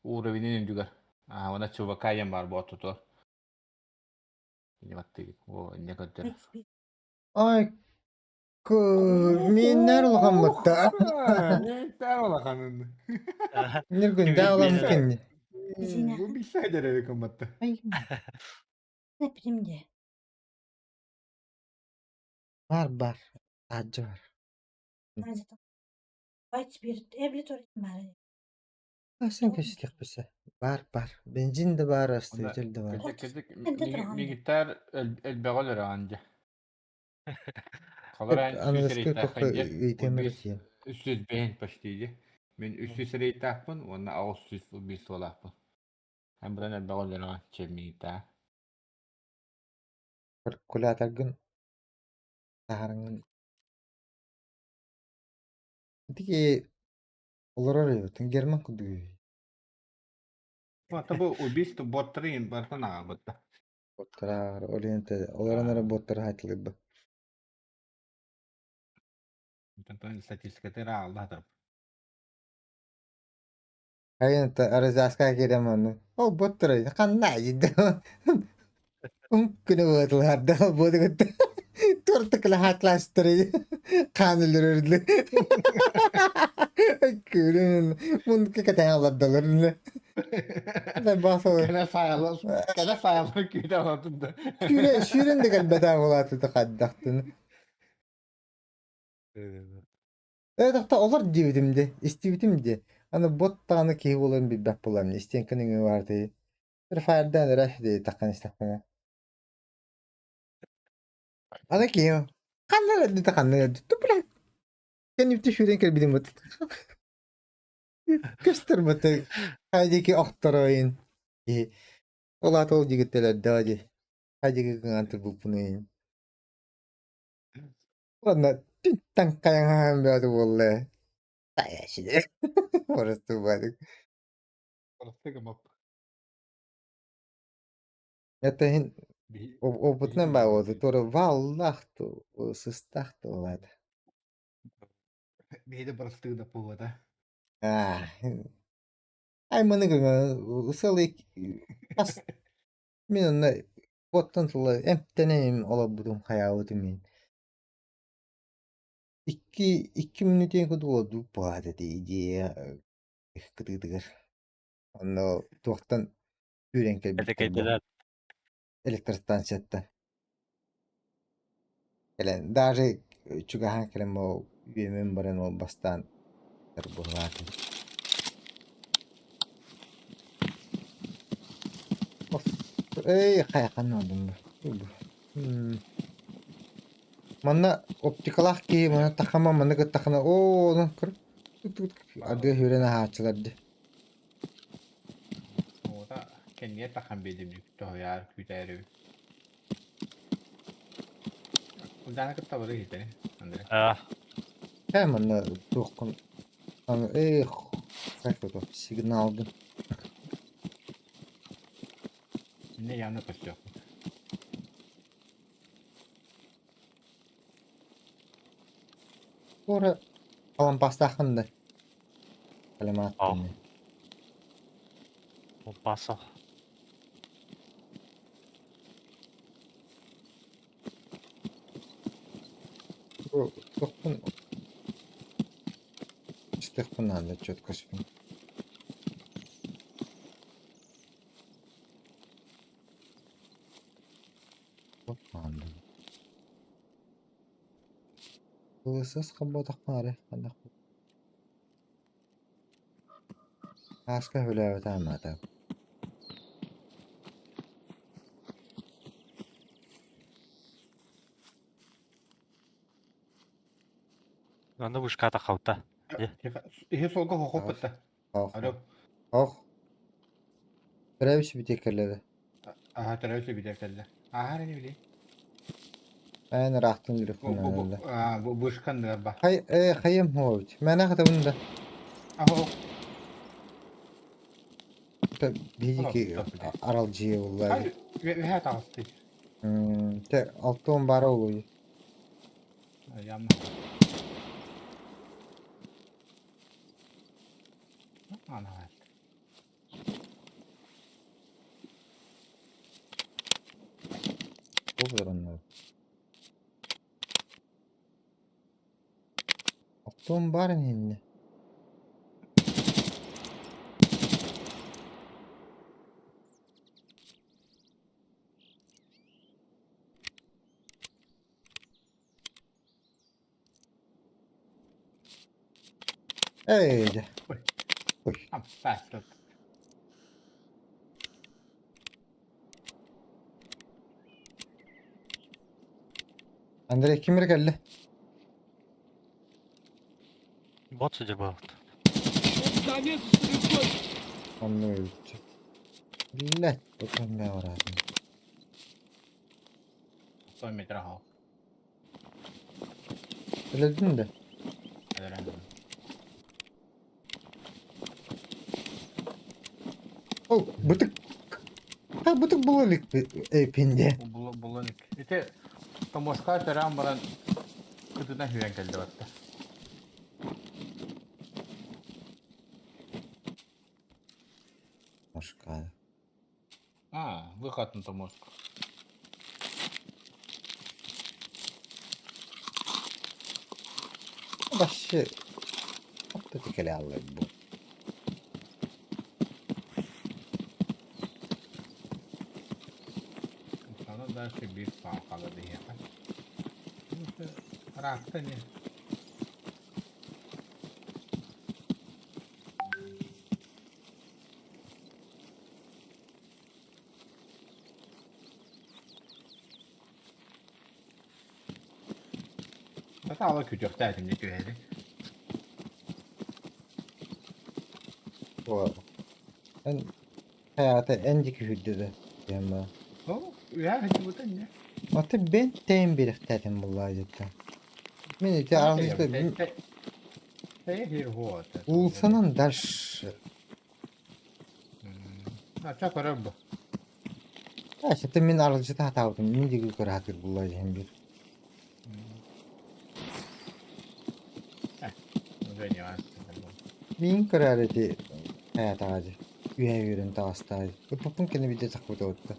S2: Уровенин үрдүгэр. Аха, уонна ЧВК диэн бар бу ортотугар. Ини баттыгын. О, инне көрдөр.
S1: Ай, миннэр улахан бытта.
S2: Миннэр улаханын.
S1: Ниргүндэ улам кинни.
S2: Бу билсэ дереве кымматта.
S6: Примде.
S1: Бар бар. Аджы бар. Асан көстөх бise. Бар бар. Бензин да бар, растворитель да бар.
S2: Кырдьык, мигиттар элбэҕи өлөрөҕүн дьэ. Холор сүүс
S1: Аныгыскы тохо
S2: эрэйтээх дьэ.
S1: ыйтемир тиен.
S2: 305 почти дьэ. Мин 300 эрэйтэхпин уонна 800 убийстволаахпын. Эн быдан элбэҕи өлөрөҕүн чэ мигиттаа.
S1: Калькуляторгын таһарыңын. Тики олорор эбит. Герман кудуг.
S2: Ата бу убийство боттарын бартан аҕабытта.
S1: Боттараар, ориенте, олоронор боттар хатылыбы.
S2: Статистиката аалла
S1: Айын аразаска киреманы. Ол боттар ханна иде. Күнү бытыларда бодугут. Тортыкла хатластыры. Канылырды. Күрүн мун кекетен алардалар. Да баса.
S2: Кэлэ файлар, кэлэ файлар күүтэ олордум да.
S1: Сүүрэн сүүрэн да кэлбэтэ буолааты хаддахтын. Э тахта олор диэбитим де, истибитим де. Аны бот даҕаны киһи буоларын билбэт буоллаҕым. Истиэҥкэ нөҥүө баартый. Фаердаан эрэ дии таххан истэхпинэ. Аны киһи ханна эрэ ханна эрэ тупла. Кэннибитэ сүүрэн кэлбитим бут. Көстөр бут. Хайдики охтороин. Киһи. Ол аата ол дьигиттэлэрдэҕэ дии. Хайдики гынан турбуппунуйун. Ладно, таҥхайаҥаан бөҕөтө буолла. Тайааччы Просто
S2: Просто
S1: Это иһин опытынан баа буолуо туора валлаах сыстаах туолаата.
S2: Биһиги бырастыы буолуота.
S1: Аа, ай маны сылы хас мин онно оттон тыла эмтэнэн олорбутум хайаабытым иһин. Икки икки мүнүүтүн курдук олордубут буолаата дии дьиэ кытыытыгар. Онно туохтан үүрэн кэлбиттэр бу
S3: Этэкэйдилэр.
S1: электростанцияттан кэлэн даже чугаһаан кэлэн ол үөмэн баран ол бастаан быһылаатым. Эй, хайахан одум бу. Манна оптикалаах киһи манна тахама манна кыттахына оо онон көр ардыга хүрэн аһааччылар дии.
S2: Оҕото кэннигэр тахан биэрдим тоһуйаар күүтээри. Улдаана кытта бары иһитэ Андрей.
S3: Аа,
S1: Ээ манна туоххун аны эх как это сигналгын
S2: Инне явно көстүөхпүт.
S1: Ора алампастааххын да
S3: Ох.
S1: Калимааттан
S3: Опасо.
S1: Бу туохпун истиэхпин наада четко спин. Ылысыс хобботохпун арай ханнах Ааска үлээбэтэ анаата
S3: Аны вышката халта.
S2: Иһи суолга хохоппутта.
S1: Ох
S2: Алло.
S1: ох Төрөөбүт бүтэ кэллэ
S2: Аха төрөөбүт бүтэ кэллэ. Аха не били.
S1: Эн ыраахтан
S2: Бу
S1: үрүхпүн
S2: бу вышкан ба.
S1: Хай э хайым хуобут. Мэнэ хатабын да.
S2: Аха
S1: Биһиги аралдьыйа булла.
S2: Хай үһэ таҕысты.
S1: Те алтон бара улуй.
S2: Ямна. Ана.
S1: Ол Алтон бар иннинэ. Эй, дьэ.
S2: Ой.
S1: Ой.
S2: Bastard.
S1: Андрей ким эрэ кэллэ?
S3: Бот судя был.
S5: Замес, что ли, кончится?
S1: Оннук эбит. Биллэ, тутан бараатын.
S2: 100 метр аһал.
S1: Өлөдүн да? Ол бытык Ha бытык була илик эпинде.
S2: Булан Ити Томошка төрөөн баран кытынан хүрэн кэлдэ батта.
S1: Мошка.
S2: А, выход на Томошку.
S1: Вообще Оттотикали бу.
S2: Sana дальше биир паахала диһиэхэ. Ыраахта не. Сатаала күтүөхтээтим дии түһэри.
S1: О. Эн hayata en diki hüddede. Diyen
S2: О, үһэ хачыбыта не.
S1: Аты бен тейм бирихтэтин буллаажытта. Мен ити аралыйда Улсанан дальше.
S2: Ача көрөр бу.
S1: Ата мен аралжыта хатаабытым. Мен диги көрө хатыр буллаажын бир.
S2: Уже нюанс.
S1: Мин көрөр ити хаятаажы. Үһэ үрен таастаажы. Ыппын кene виде такпыта отта.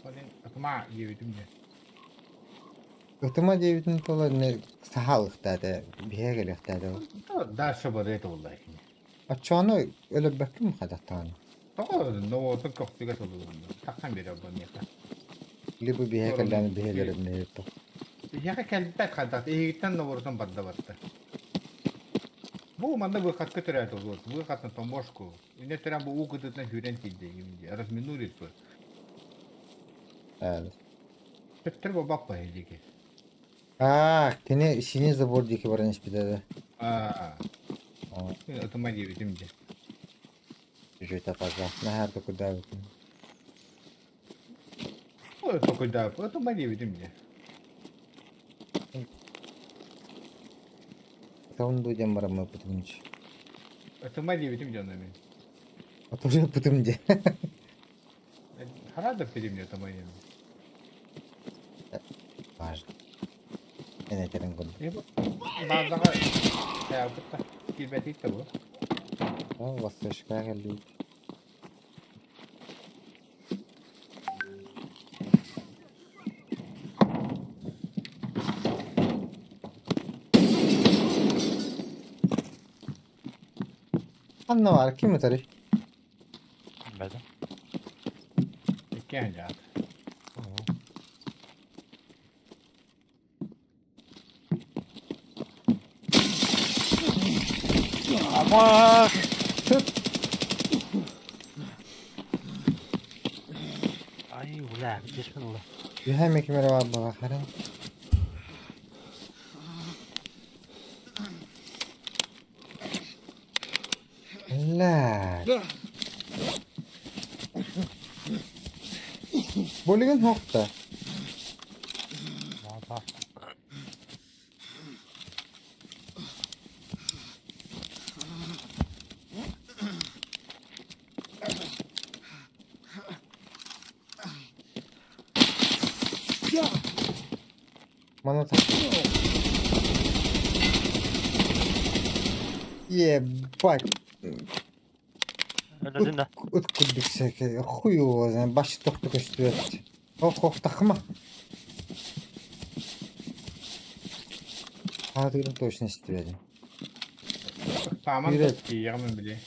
S2: Олен атыма диэбитим дьэ.
S1: Ытыма диэбитин тула не сахалыктаата, биһэ келехтаата.
S2: Дальше бар это булла.
S1: Оччоҕуна өлөрбөккүн хайдахтаҕына.
S2: Тоҕо норуотун көхсүгэ сылдьыллар. Тахсан биэрэр бу миэхэ.
S1: Либо биһэ кэллээн биһэ өлөрөмнөйөттө.
S2: Биһиэхэ кэлбэт хайдах эһигиттэн норуотун барда барда. Бу манна выходка төрөөтө вот выход на таможку. Инне төрөөн бу уу кытытынан сүүрэн тиийдэ. Разминулись бы. Төттөр бабак диэки.
S1: Аа, кини синий забор диэки баран испитэ да.
S2: Аа. Ытыма диэбитим дии.
S1: Чуть-чуть опоздал. Наһаа токуйдаабытым.
S2: Ой, токуйдаабыт. Ытыма диэбитим дии.
S1: Ытабын дуу диэн бараммыппытым дии.
S2: Ытыма диэбитим дьоно мин.
S1: Отуруппутум дии.
S2: Хараа да пидим дии ытыма диэн.
S1: Важно. Эн этэрин курдук.
S2: Базаҕа кытта киирбэтик да бу.
S1: Ол восточка кэллибит. Ханна баар ким ытарый?
S3: Билбэтим.
S2: Иккиэн дьаат.
S3: Ama Ay ulan bismillah.
S1: Үһэ эмэ ким эрэ баар буолаахтарын. Ла. Билигин суох да.
S3: Мата.
S1: Маны Ебать.
S3: Өлөрдүм да.
S1: Ыт курдук всякие. Хуй его знает. Баш тохту көстүбэт. Ох, ох, тахма. Хаатыгын точно истибэтим.
S2: Тааман
S1: Yürek.
S2: тиийэҕин били.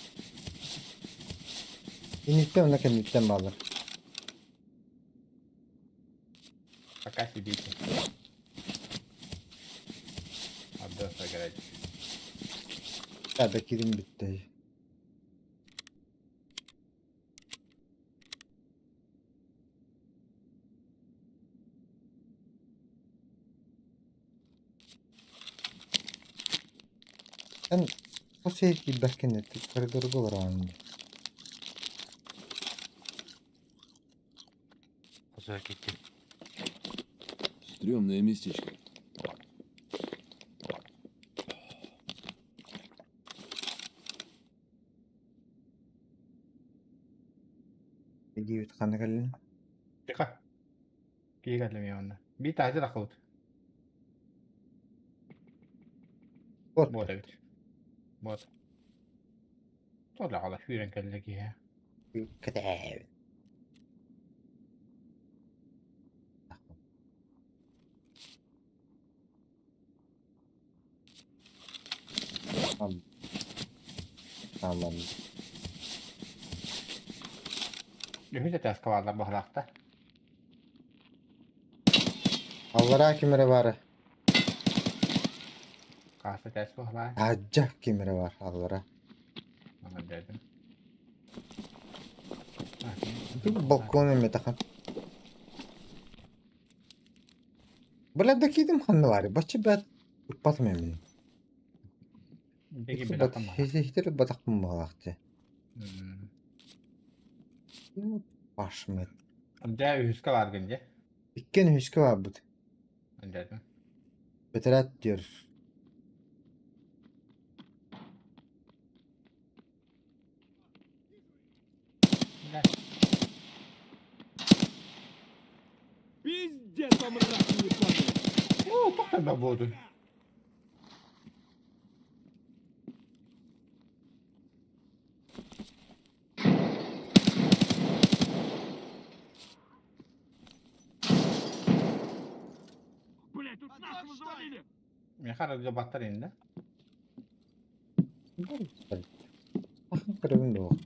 S1: Инниттэн уонна кэнниттэн бааллар.
S2: Пока сидите. Отдал сыграть.
S1: Да, кирим бүттэ. Эн бу сир киирбэккин коридорга олороҕун
S3: Хозяйка киттим.
S5: Стрёмное местечко.
S1: Диэбит ханна кэллин?
S2: Тихо. Киһи кэллим онно. Биир таһырдьа таххыбыт.
S1: Вот.
S2: Буот эбит. Буот. Туох сүүрэн кэллэ киһи.
S1: Кэтээбит. Tamam.
S2: Үһүс этээскэ бааллар баһылаахта.
S1: Аллараа ким эрэ баара?
S2: Хаас этээс баһылаа.
S1: Аадьа ким эрэ баар аллара.
S2: Мана дедим.
S1: Балкон эмиэ Бля, да киирдим ханна баарый? Бачча бэт ыппатым эмин.
S2: Беги
S1: Бат хитер батахпын баҕалаах дии. Башмет.
S2: Дьэ үһүскэ бааргын дьэ.
S1: Иккиэн үһүскэ баарбыт.
S2: Дьэ.
S1: Бэтэрээт диэр.
S5: Пиздец, вам рак не падает.
S2: Оо, тоқтар буолдун.
S5: Блять, тут нашего завалили.
S2: Миэхэ арыгы баттар иннэ.
S1: Көрөбүн дуоҕут.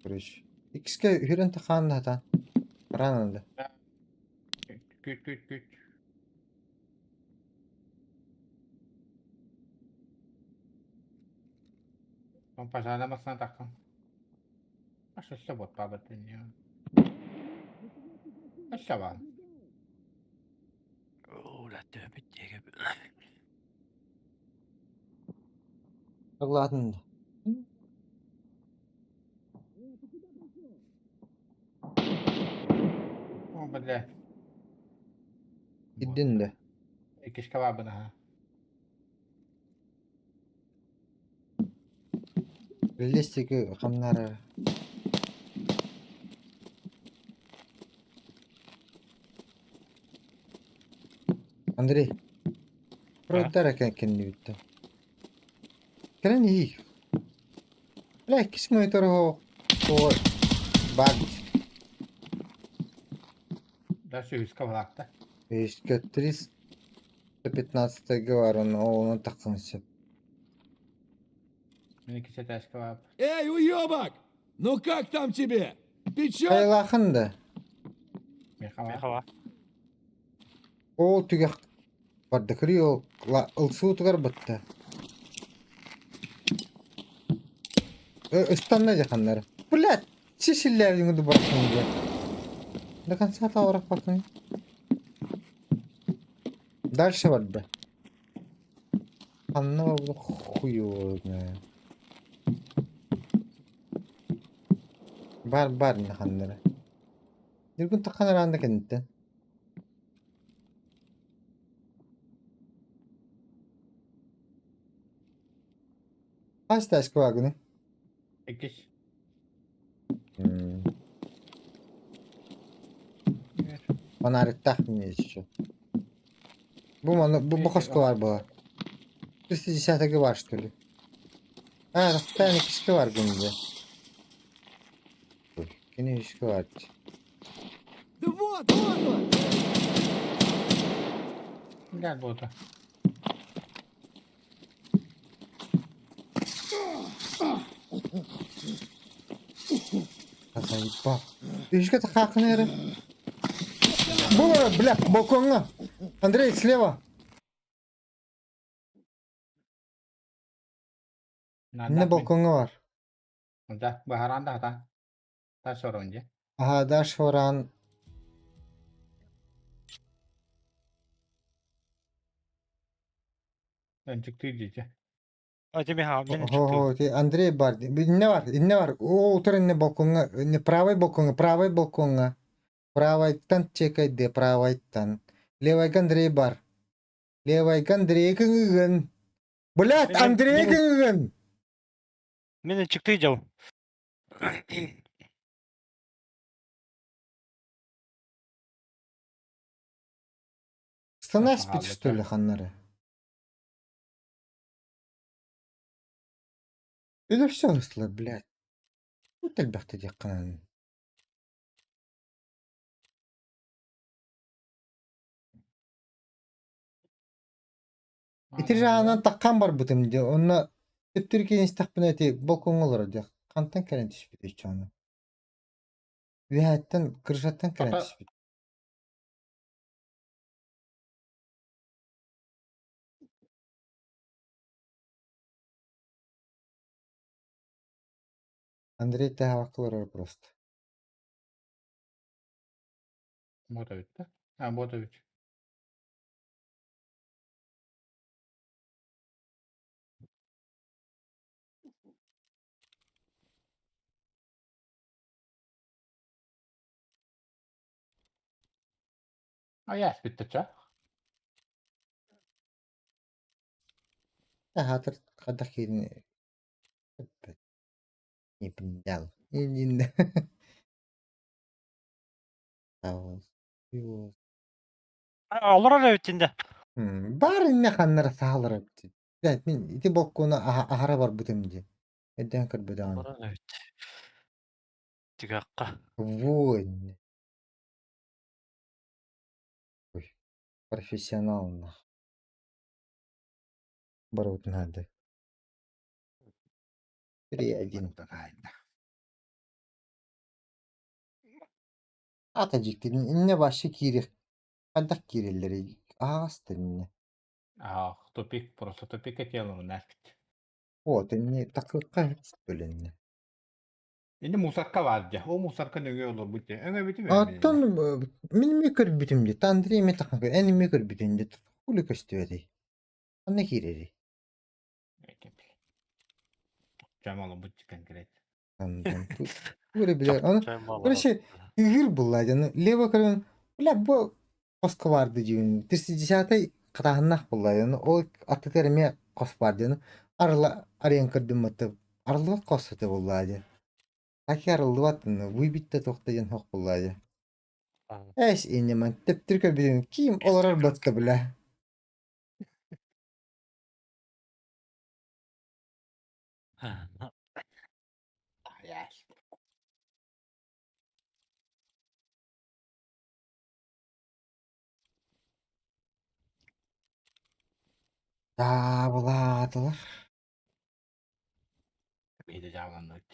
S1: Короче, иккискэ үһүрэн тахаан да Рано да.
S2: Күт күт күт. Пожарна басына таххан. Өссө буотпаабыт инниэ. Өссө баар.
S3: Оо, төбүт диэки.
S1: Ладно.
S2: О, бля.
S1: Иддин да.
S2: Иккискэ баарбын аха.
S1: Листики хамнара. Андрей. Пройдар кэннибиттэн. Кэлэн иһий. Бля, иккис монитор оҕо баг.
S2: Да, сүүскэ балаакта.
S1: Үскэ 315 бар, оны таххан сөп.
S2: Мин иккис этээскэ баар.
S5: Эй, уебок! Ну как там тебе? Печет?
S1: Хайылаахын да.
S2: Михала.
S3: Михала.
S1: Ол түгэх барда көрүй ол ылсуутугар бытта. Ыстанна дьаханнары. Блядь, сисиллээбиҥ барахсан диэн. До конца таурах бакын. Дальше барда. Ханна барбыта хуй его знает. Бар бар ханнара. Ньургун таххан араанда кэнниттэн. Хас тааска баагыный?
S2: Иккис.
S1: Фонарыктаах мне еще. Бу маны бу бу хоско бар буолар. 310 бар что ли? А, рахтан иккискэ бар гынды. Кини үскэ бар.
S5: Да вот, вот он!
S2: Гel буота.
S1: Заебал. Үскэ тахаахын эрэ. Бу бля, балкоҥҥа. Андрей, слева. Иннэ балкоҥҥа бар.
S2: Да, баһаран да хата. Та сорон же.
S1: Ага, дальше варан.
S2: Өнчүктүү дии.
S3: Ати Миха, мен
S1: Хо, ти Андрей бар. Иннэ бар, иннэ бар. О, утар иннэ балкоҥҥа, иннэ правый балкоҥҥа, правый балкоҥҥа. Правайтан чекайде, правайтан. Левайга Андрей бар. Левайга Андрей кыҥыгын. Блядь, Андрей кыҥыгын!
S3: Мен чыктыы жау.
S1: Станас спит, что ли, ханнары? Или все ысла, блядь. Вот элбэхтэ диэххинэн. Ити жаанан таххан барбытым дии, онно төттөрү киирэн истэхпинэ ити балкоҥҥа олорор дии, хантан кэлэн түспүтүй чону? Үөһэттэн, крышаттан кэлэн түспүт. Андрей тэһэҕэккэ олорор просто.
S2: Буота бүттэ. А, буота бүт. А яс бүттэ ча.
S1: Аһаатар хайдах киирин не понял. Не
S3: Олорор эбит
S1: Баар иннэ ханнара саалара эбит. Блядь, мин ити балкона аһара барбытым дии. Өйдөөн көрбөтөҕүм.
S3: Олорон эбит. Түгэххэ.
S1: Вон. Ой, профессионал нах. Барыбытын наада. 3-1. Ата дьикти иннэ вообще киириэх хайдах киирэллэрий аһаҕас да иннэ.
S2: Ах, тупик, просто тупик этиэлэрин ааспыт.
S1: Вот иннэ такыыкка бөлөннө.
S2: Ини мусорка баар дьэ. Ол мусорка нөҥүө олорбут дьэ. Өҥөбүтүм
S1: Оттон мин эмиэ көрбүтүм дии, Андрей эмиэ тахан эн эмиэ көрбүтүн дии, хули көстүбэтэй? Ханна киирэрий?
S2: Чам олорбут конкрет.
S1: Тугу билэр. Аны короче, ыыр булла дьону. Лево көрөн, бля, бу хоско барды дьүүн. 30-й хатааһыннаах булла дьону. Ол аттытыгар эмиэ хос бар дьону. Арыла арыйан көрдүм батта. Арыллыбат хос этэ булла дьэ. Таки арыллыбат выбит да туох да диэн хох булла дьэ. Эс иннеман тэптир көрбүтүм ким олорор батта бля. Даабылаатылар.
S2: Биһиги дьааланныбыт.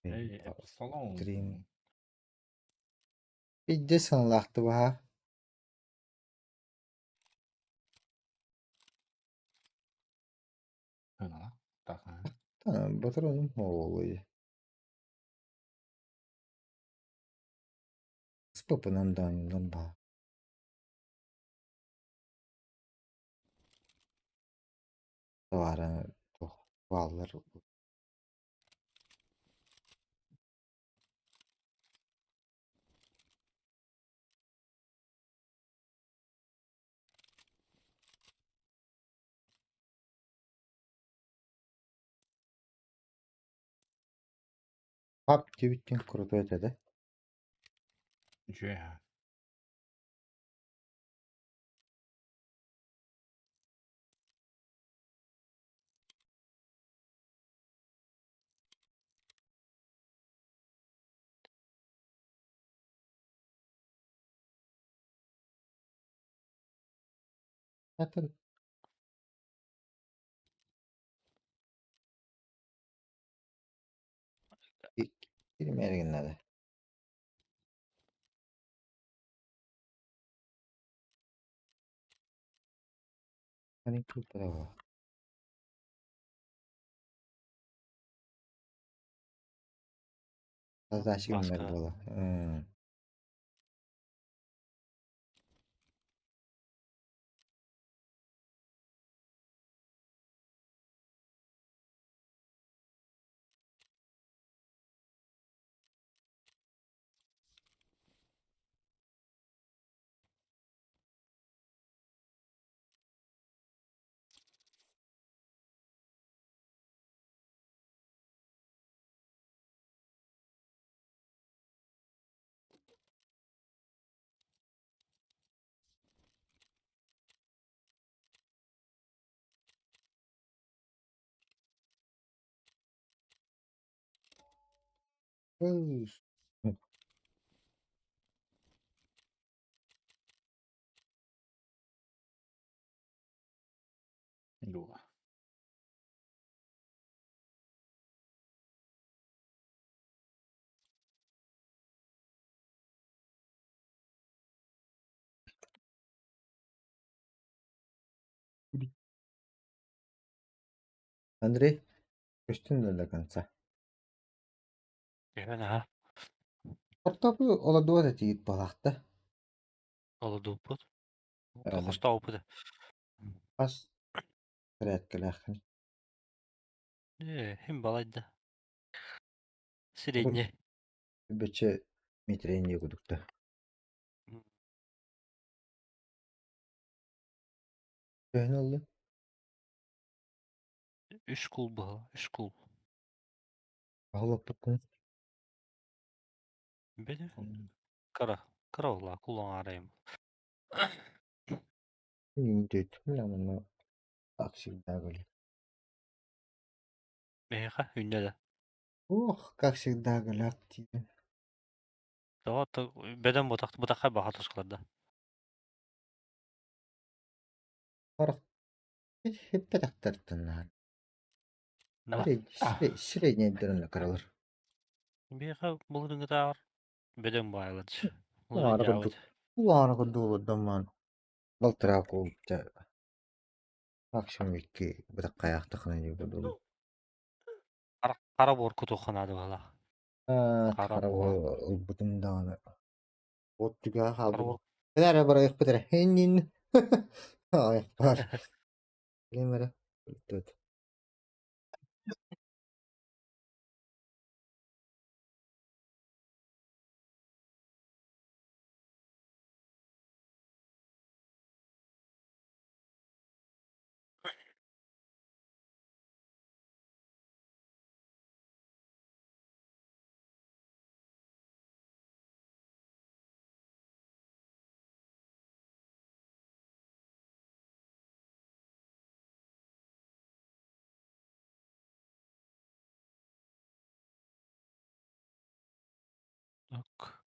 S2: Эй, салон.
S1: Трин. Пиздец сыналаахтыбаһа.
S2: Сынала. Так.
S1: Батыр оҕолуй. Спапынан дааннан баа. Тавара туох бааллар. Пап диэбиттин крутой этэ да.
S2: Үчүгэй аа.
S1: Атын киримээри гыннада. Ани култара Задача гыннар
S3: Баска.
S1: буола. Ой.
S2: Дуо.
S1: Андрей, көстүн да до конца.
S3: Түһэн аха.
S1: Картопу олордубат этигит буолаахта.
S3: Олордубуппут.
S1: Аны
S3: Хостообуппут.
S1: хас порядкалааххын.
S3: Ээ, иһин балайда. Средний.
S1: Бэчэ метрение кудукта. Төһөн ыллыҥ?
S3: Үс кул быһа, үс кул.
S1: Аҕалаппыккын.
S3: Били кыра, кыра буолла, кул оҥаарайым.
S1: Манна как всегда были.
S3: Миэхэ үүннэ да.
S1: Ох, как всегда голяк тебе.
S3: Тоҕо бөдөҥ бутах бутахха баха тускуларда.
S1: Харах хиппэтэхтэртэн
S3: Да.
S1: Среднейдерин кыралар.
S3: Миэхэ былырыҥҥытааҕар бөдөҥ баайылар.
S1: Улаана курдук. Улаана курдук олордом балтараа куулта максимум икки бытаххайаахтахына дии курдук.
S3: Хара буор кутуохха наада быһыылаах. Хара
S1: Хара
S3: буор.
S1: ылбытым даҕаны. От түгэҕэ
S3: Хара
S1: хаалбыт.
S3: буор.
S1: Эрэ барайыхпыт эрэ. Иннин. Айахпар. Билим эрэ. Тут.
S3: Так.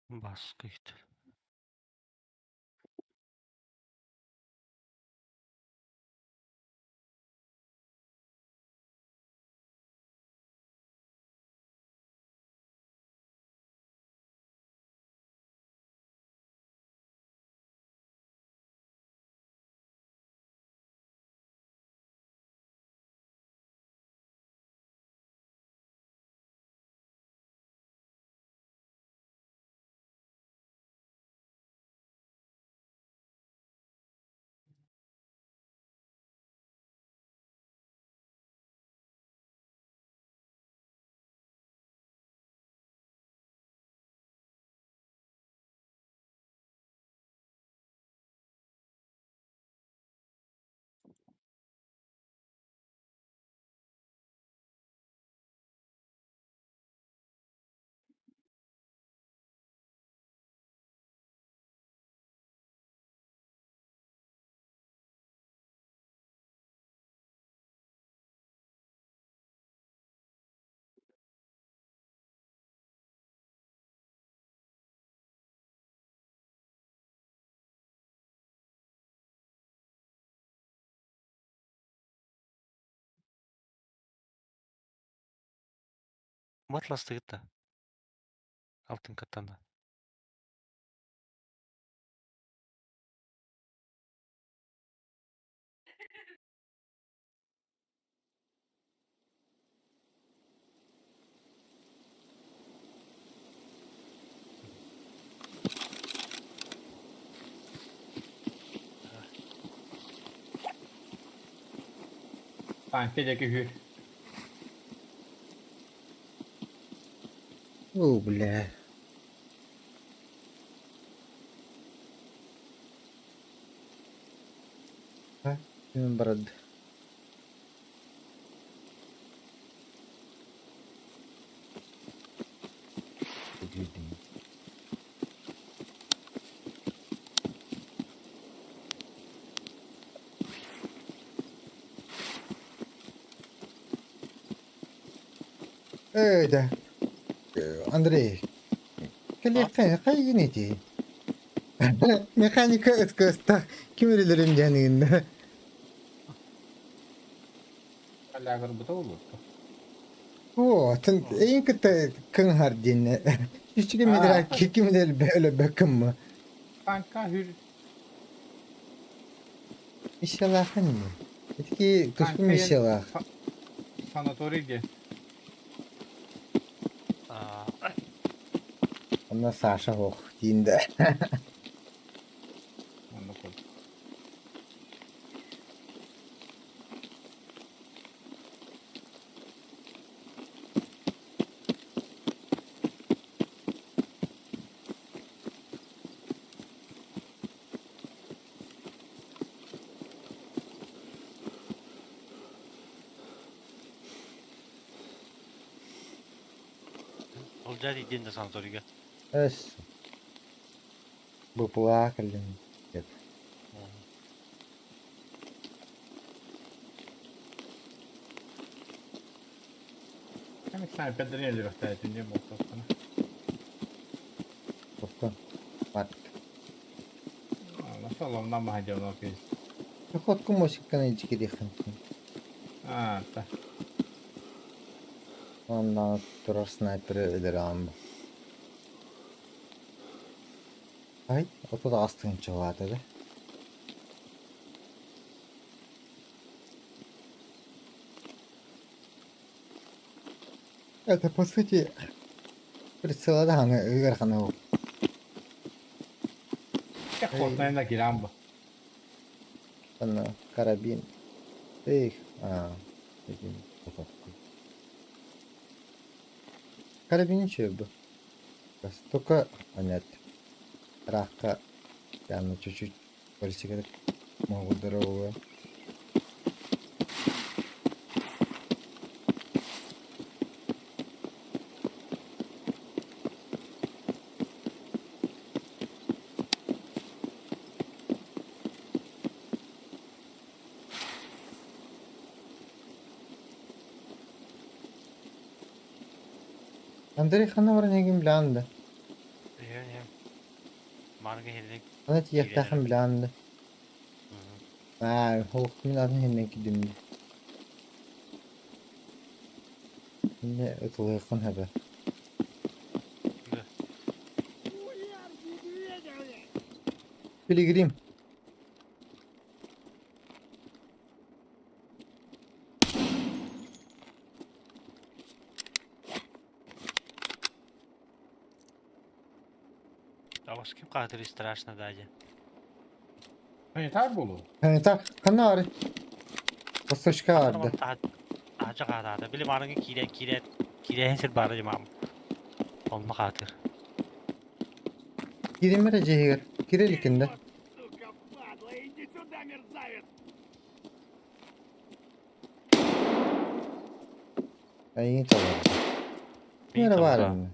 S3: Баскыйт. Матластыгыт да. Алтын каттан да.
S2: Танка диэки үһү.
S1: О, бля. А, брат. Эй, да. Андрей, кэлиэххэ хайгын ити? Механика ытка ким өлөрүм диэн
S2: Аллаагырбыта буолуо.
S1: О, тын эйин кытта кыҥһар диэн. Үчүгэй медра ким өлөбөккүм.
S2: Танка хүр.
S1: Миссиялаахын ини. Итики туспу миссиялаах.
S2: Санаторий диэн.
S1: Онно Саша ох диин да.
S2: Онно курдук.
S3: Ылдьаа тиийдин да санаторийга.
S1: Эс. Быпылаа кэллим. Деп.
S2: Снайпердэрин өлөрүөхтээтин диэн буолтахпына.
S1: Тохтон. Бат.
S2: Соломнан маһа дьоно киһи.
S1: Хотку мосикканы ичикидихин.
S2: А, та.
S1: Оннан турар снайпері өлөрөм. Ай, 38 тыһыынчалаата да. Это по сути прицела даҕаны ыарахана ол.
S2: Хотнайна киирэн бу.
S1: Аны карабин. Эх, а, этим Карабин үчүгэй бу. Только нет. Ракка прямо чуть-чуть больше могу здоровую. Андрей ханна баран эйигин билэҕин да?
S3: Иһэн иһэн. Маннык иһиллик
S1: Ханна
S3: киирэн
S1: тиийиэхтээххин
S3: эрэр.
S1: билэҕин да? Аа, олох мин атын иһиннэн киирдим дии. Инньэ ытылыаххын сөбө.
S3: Да.
S1: Пилигрим.
S3: А с ким хаатырый страшно да дии.
S2: Санитар буолуо.
S1: Санитар ханна баарый? Восточка баарда.
S3: Таһырдьа хаатаата. Били мааныҥҥа киирэ киирээт киирээһин сир баара дии маам. Онно хаатыр.
S1: Киирим эрэ дьиэһигэр. Киирэ иликкин да?
S5: Сука, падла, иди сюда, мерзавец!
S1: Эйигин чалларда. Ким
S3: Миигин
S1: эрэ баар
S3: чаллара.
S1: иннэ.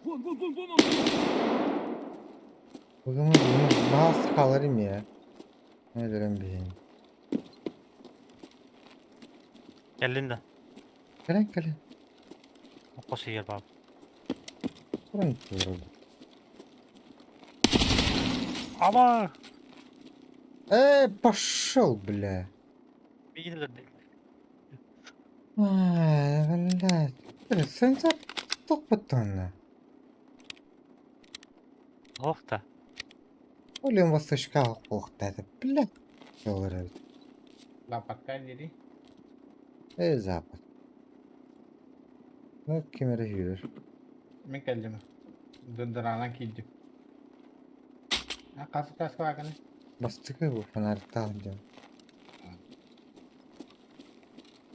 S5: Вон, вон, вон, вон он!
S1: Быгымы быгымы баас хаалар имиэ. Өлөрөн биһин.
S3: Кэллин да.
S1: Кэлэн кэлэн.
S3: Хос иһигэр баар.
S1: Туран турар.
S3: Ама!
S1: Э, пошел, бля.
S3: Миигин өлөрдүн.
S1: Ай, блядь. Санитар тохпуттаҕына.
S3: Ох да.
S1: Олен восточка буолуохтаах блядь. Буолар эбит.
S2: Лапатка дири.
S1: Э, запад. Ну, ким эрэ сүүрэр.
S2: Мин кэллим. Дырдараанан киирдим. А хас таска бааканы?
S1: Бастакы бу фонарьтаах дьон.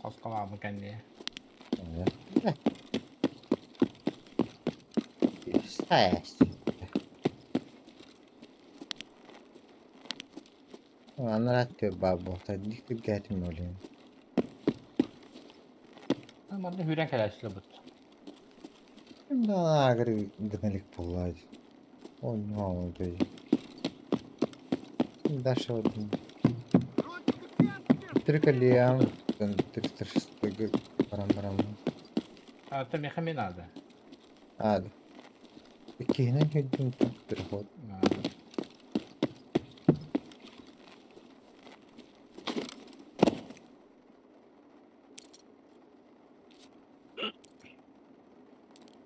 S2: Хоско баабын кэнниэ.
S1: Блядь. Стась. Анараа өттүгэр баар буолта. Дьиктиргээтим олен.
S2: Манна сүүрэн кэлээччилэр бут.
S1: Ким да аагыр гына илик буолла дии. Онньоон Дальше вот Триколиам, 306 барам-барам.
S2: А то миэхэ мин надо.
S1: А, иккиһинэн көрдүм переход.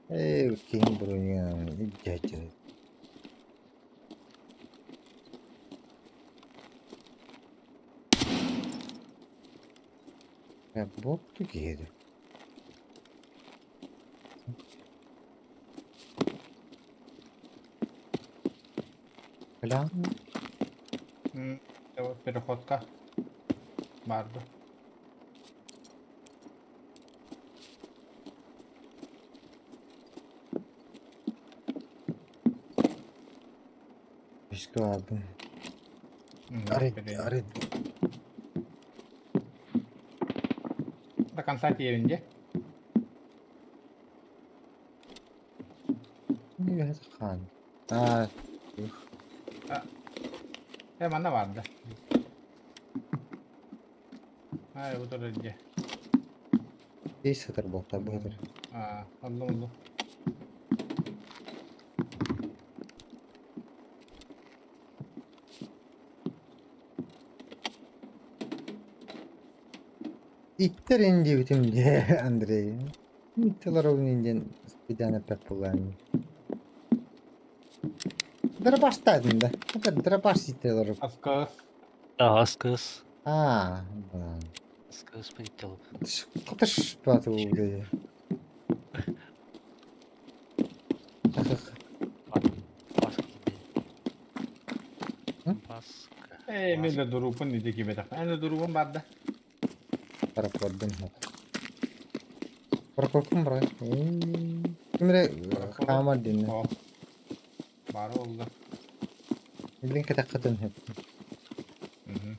S1: Ээ, иккиһин броня илдьээччилэр. Буолту киһи Бля.
S2: Переходка барды.
S1: Үскэ баарбын. Арыт, арыт.
S2: До конца тиийэбин дии.
S1: Хаан. Аа,
S2: Э, манна баарда. Ай, бу турар дии.
S1: Тиис сытар буолта быһытыр.
S2: Аа, онно онно.
S1: Иттэр ин диэбитим дии, Андрей. Иттэлэр ол ин диэн спидаан эппэт буоллаҕым. Дырабаштаатын да. Это дырабаш иттэлэр.
S2: Аскас.
S3: Да, аскыс.
S1: Аа, да.
S3: Аскыс полетел.
S1: Кытыш баты болды.
S3: Баска киирдэ. Баска.
S2: Ээ, мен да дуруупун ити киибэтэх. Эн да дуруубун барда.
S1: Паракордум. Паракоркум бар. Кимре хаамар динне.
S2: О. Баар буолла.
S1: Билин кэтэххитин сөп.
S2: Мгм.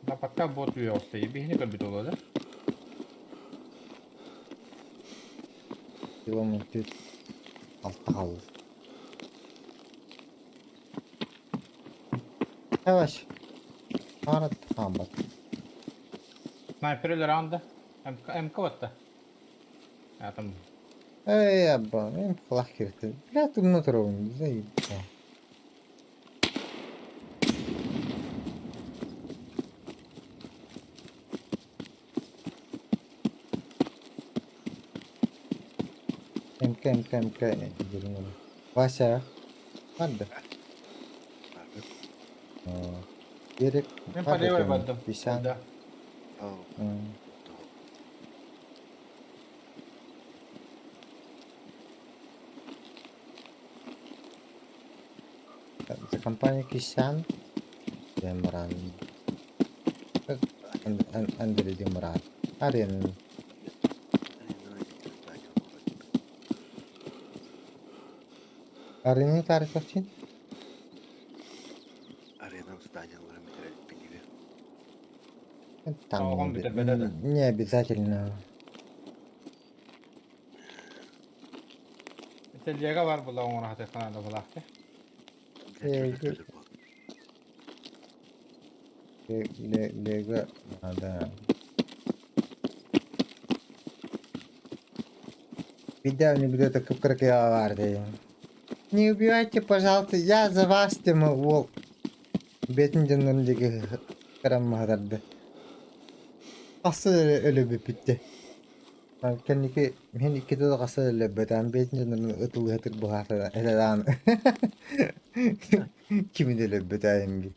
S2: Западка бот үйэ Биһини көрбүт буолуо да?
S1: Километр алта хаалла. Yavaş. Хаарат хаамбат.
S2: Снайпер өлөр анда. МК МК батта. А там
S1: Эй, абба, мен кулах кирти. Бля, тумна туругун. Заебал. МК, МК, МК. Дерьмо. Вася. Ладно. Берег.
S2: Мен по левой бардым.
S1: 50.
S2: Да.
S1: За компания Кисян. Демран. Андрей Демран. Арена. Арена тарифовчин.
S6: Аренам здание
S1: Там
S2: Оҕом
S1: не,
S2: бүтэрбэтэ да.
S1: не обязательно.
S2: Телега бар була оҥоро хатыахтана да булаахты.
S1: Лего надо. Видео не буду это как Не убивайте, пожалуйста, я за вас, тема волк. Бетин дьоннорун диэки караммаһатарды. Хаса өлөбүппүттэ. Кэнники мин иккитэ да хаса өлөббөтөм бэйэтин дьоннорун ытылыһытыр быһаатара этэ Кими да өлөрбөтөөйүм дии.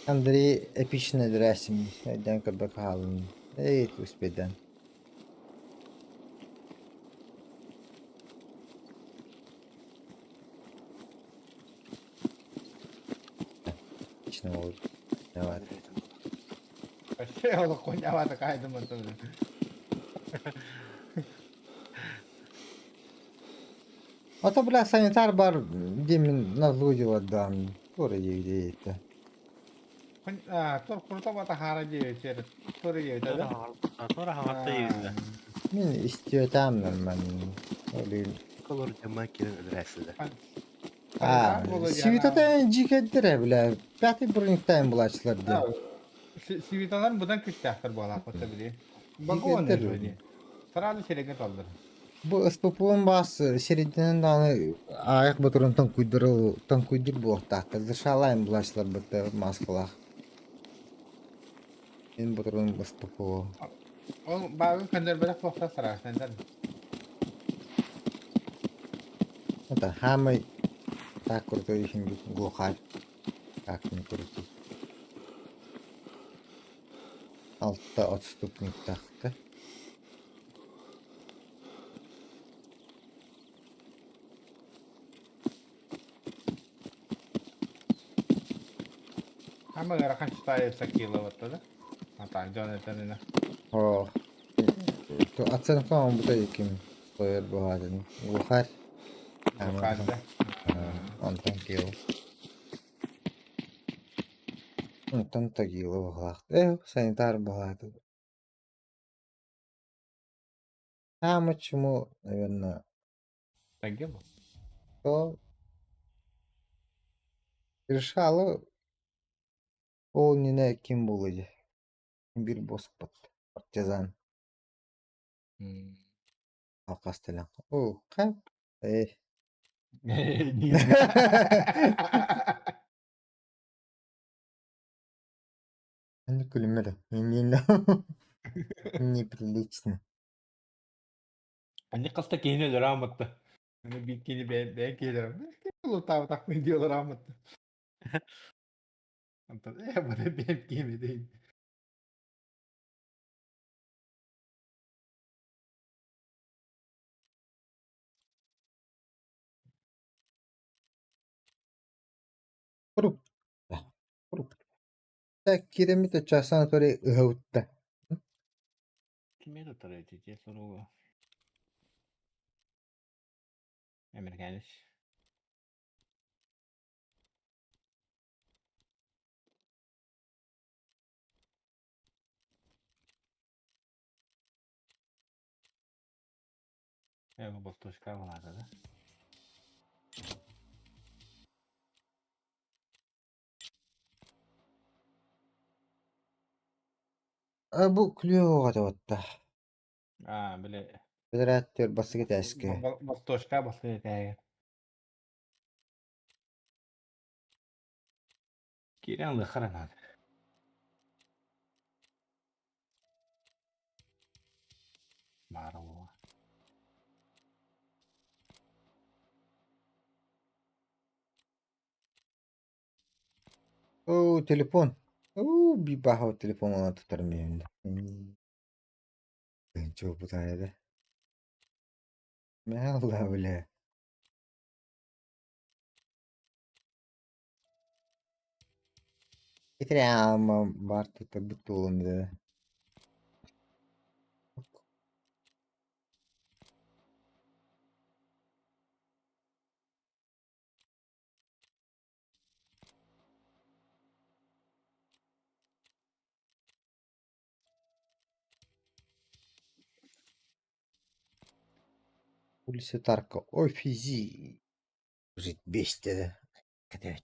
S1: Андрей эпично дрясим. Өйдөөн көрбөккө хааллым. Эй, успейдан. Эпично ол. Давай.
S2: Вообще ол коньявата кайдым отын.
S1: А то, бля, санитар бар, где мен назлудил отдам. Тура где это.
S2: Тур курта хара диэчер. Тур диэчер да?
S3: Тура хаҥатта иһиллэ.
S1: Мен истиэтам нормально. Олин.
S6: Колор Jamaica өлөрәсилер.
S1: А, Свитата жикеддер, бля. Пятый броник тайм булачылар дии.
S2: Свиталар будан күстээхтэр буолаах били. Багон
S1: Жикеддер.
S2: Сразу сереге толдыр.
S1: Бу СПП-н бас серединен дааны аяк батырын танкуйдыр танкуйдыр буолуохтаахтар. Дышалайм булачылар бытта маскалаах. Мен батырын СПП.
S2: Ол багы көндөр бөлөк буохта сарасендар.
S1: Это самый так крутой хинди глухарь. Как ни крути. Алта отступник тахта.
S2: Ама ыарахан читаев сакила батта да. Ата жон этенина.
S1: О, оценка он будет ким плеер быһаатын. Глухарь.
S2: Глухарь да?
S1: Онтон киил. Онтон Тагила быһалаах. Э, санитар быһааты. Самое чему, наверное,
S2: Тагил?
S1: то решало ол не ким буолуй Биир буоспут партизан алхас телен Оо, хап э Аны күлүмэр неприлично.
S2: Аньык хаста киһини өлөрө ааммытта. Аны биир киһини бэйэ бэйэ киһилэрэ лутаабатахпын диэлэр ааммытта. Онтон ээ бары бэйэм киһим этин.
S1: Фрукт. Фрукт. Так киремит часан Анатолий ыһабытта.
S2: Кими тутар эти суругу? Американец. Э, бу болтушка буолаата да?
S1: А бу күлүө оҕата
S2: Аа, били
S1: Бэдэрээттэр бастакы этээскэ.
S2: Болтушка бастакы этээгэ. Киирэн ылыаххара наада. Баара буолуо.
S1: Оо, телефон. Оо, бибаха телефон ылан тутар миэнэ. Чуопутаайда. Мэ бля. Итирэ бар тутар туолун да. Улица Тарка. Ой, физи. Жить бесте. Катать.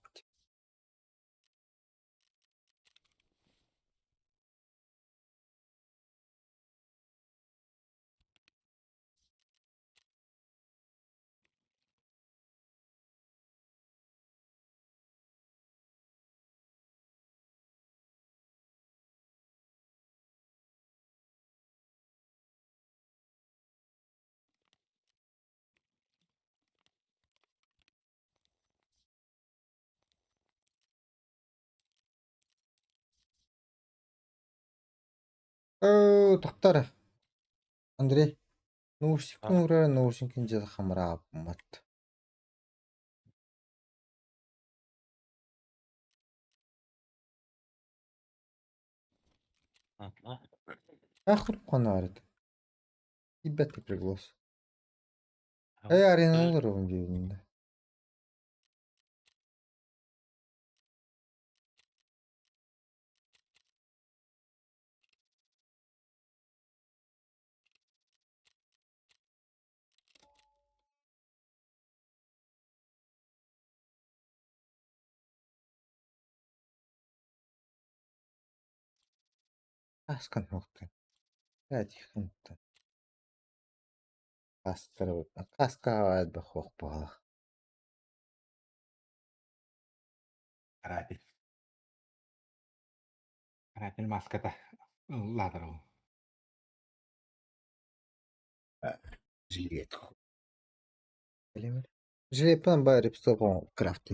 S1: Оо, тоқтар. Андрей. Наушник уурар наушникин дьэ хамрааппат. Ахыр қонарыт. Ибет приглас. Эй, арена олорон диэбиннэ. Аскан хоқтun. Каска Каска бах баах.
S2: Каратель. Каратель маската. Ладру.
S1: Жилет. Жилет бар репстопон крафт.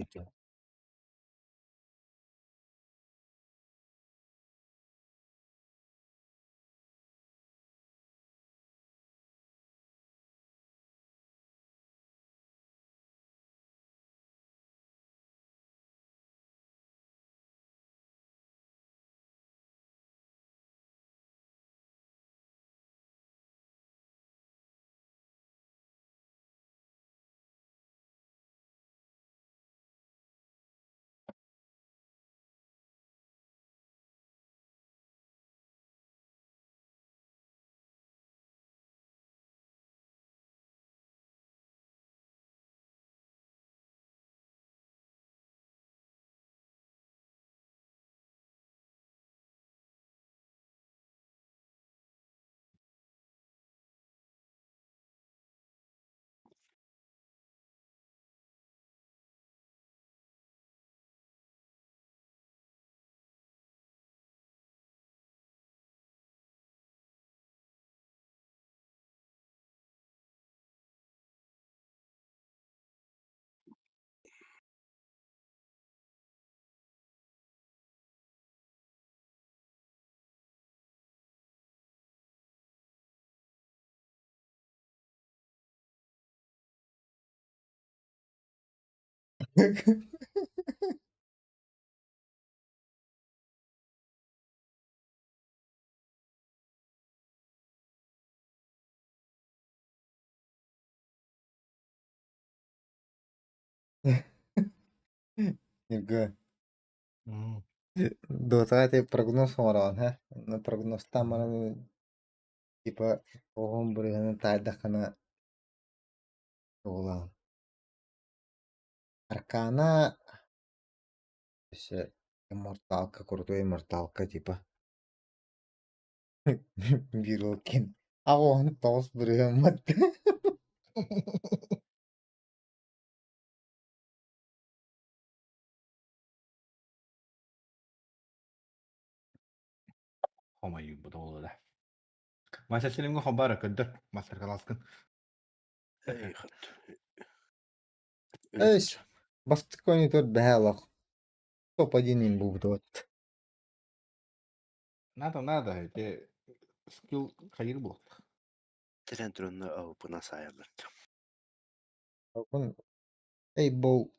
S1: Ньургу, Дотаҕа ити прогноз оҥороҕун һэ, онно прогнозтаан баран типа оҕом бырыһыанын таайдаххына тугулаан Аркана өссө имморталка, крутой имморталка типа биир уол ким 89 бырыһыаммат
S2: Хомойбут оҕолоро да. Мастер силимҥэ хоббара көрдөр мастер-класскын.
S6: Эй, хат.
S1: Эс, бастакы монитор бэһэ олох. Топ-1 им буолбут.
S2: Надо, надо, эти скилл хайыр буолуохтаах.
S6: Тэрэн туранна аупына саайаллар.
S1: Окун эй бол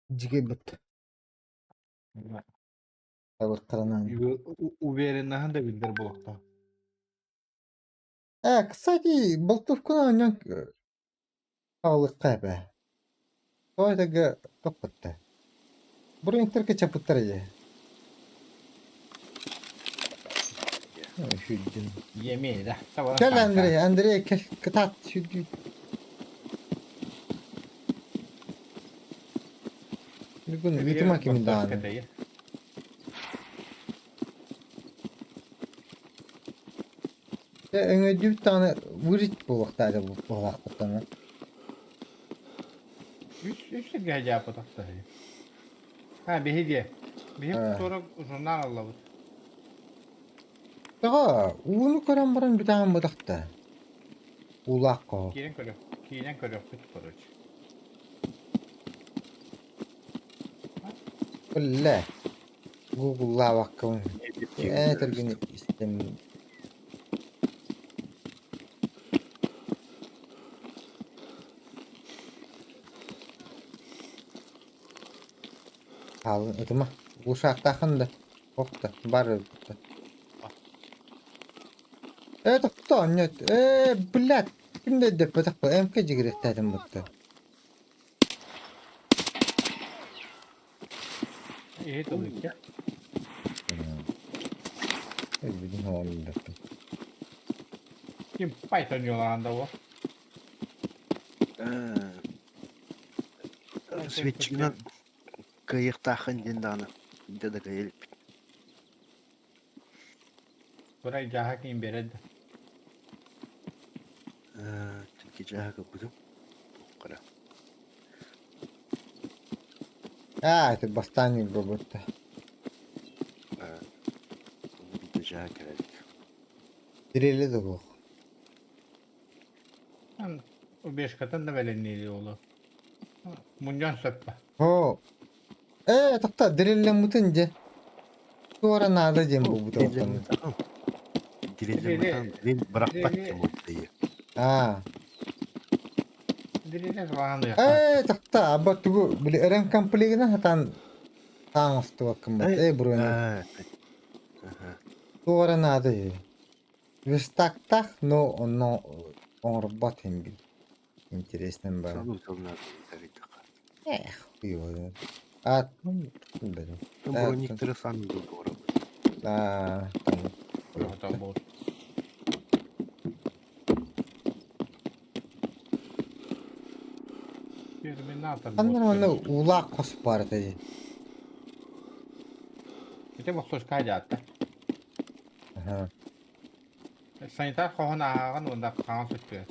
S1: дьигэ бит. Табыктаранан.
S2: Увереннаһын да биллэр буолуохтаах.
S1: Кстати, болтовканы онньон аҕалыахха эбээ. Тоҕо этэргэ топпутта. Бронниктарга чаппыттар дии. Сүүрдүм.
S2: Емей да.
S1: Кэл Андрей, Андрей кэл, кытаат сүүрдүү. Бүгүн ыытыма кими даҕаны. Дьэ өҥөйдүбүт даҕаны вырыть буолуохтаах буолаахпыттана.
S2: Үс үс сиргэ дьааппатахта. Ha биһиги. Биһи туора журнал аллабыт.
S1: Тоҕо ууну көрөн баран бүтэҕин бытахта. Уулаах хоһо.
S2: Киирэн көрүөх, киирэн көрүөхпүт короче.
S1: Биллэ. Гугллаабаккабын. Ээ тэргини истэм. Хаалын ытыма. Ушаахтаахын да. Ох да, бар өлбүттэ. Ээ тохтоо, нет. Ээ, блядь, ким да өйдөппөтөх бу МК дьигирэхтээтим бутта.
S2: Иһит ылыыкка.
S1: Өлбүтүн оҕолордортум.
S2: Ким Python юлаанда бу?
S6: Свечигынан кыайыахтааххын диэн даҕаны да да кыайа иликпит.
S2: Турай дьааһа ким беред.
S6: Икки дьааһа көрбүтүм. Хара.
S1: Аа, это бастаан буолбутта.
S6: Биирдэ дьааһа кэлэлик.
S1: Тирели да буох.
S2: Убежкатын да бэлэмниир олу. Мунньан сөппө.
S1: Оо. Ээ, тохтоо, дреллэммитин дьэ. Туора наада диэн буолбута оттон.
S6: Дреллэммитин дрель бырахпат диэн буолбута
S1: Аа.
S2: Дреллэ салаан
S1: Ээ, тохтоо, аба тугу били ремкомплегынан хатан таан охтубаккын бат. Ээ, броня. Туора наада үһү. Верстактаах, но онно оҥорбот иһин бил. Интересным баар. Эх, хуй А, ну, блин.
S6: Брониктары сами договоры.
S1: Да, там.
S2: Терминатор.
S1: Ханна манна уулаах хос баар этэ дии.
S2: Ити бохсуска дьаатта.
S1: Аха.
S2: Санитар хоһун ааҕан уонна хаҥас өттүгэр.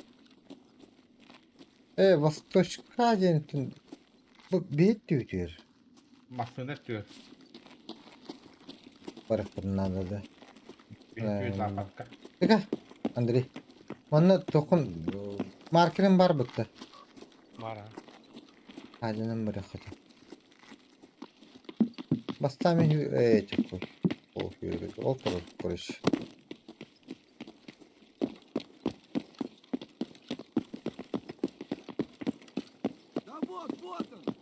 S1: Э, Восточка диэн бу биир түүтүөр.
S2: Массыына өттүгэр.
S1: Барыппын наада да.
S2: Биир түүт лааппакка.
S1: Ыга, Андрей. Манна тохун маркерин бар бытта.
S3: Бар.
S1: Хаадьанан барыаххыта. Бастаан мин ээ чекку. Ол ол турар короче.
S5: Да вот, вот он!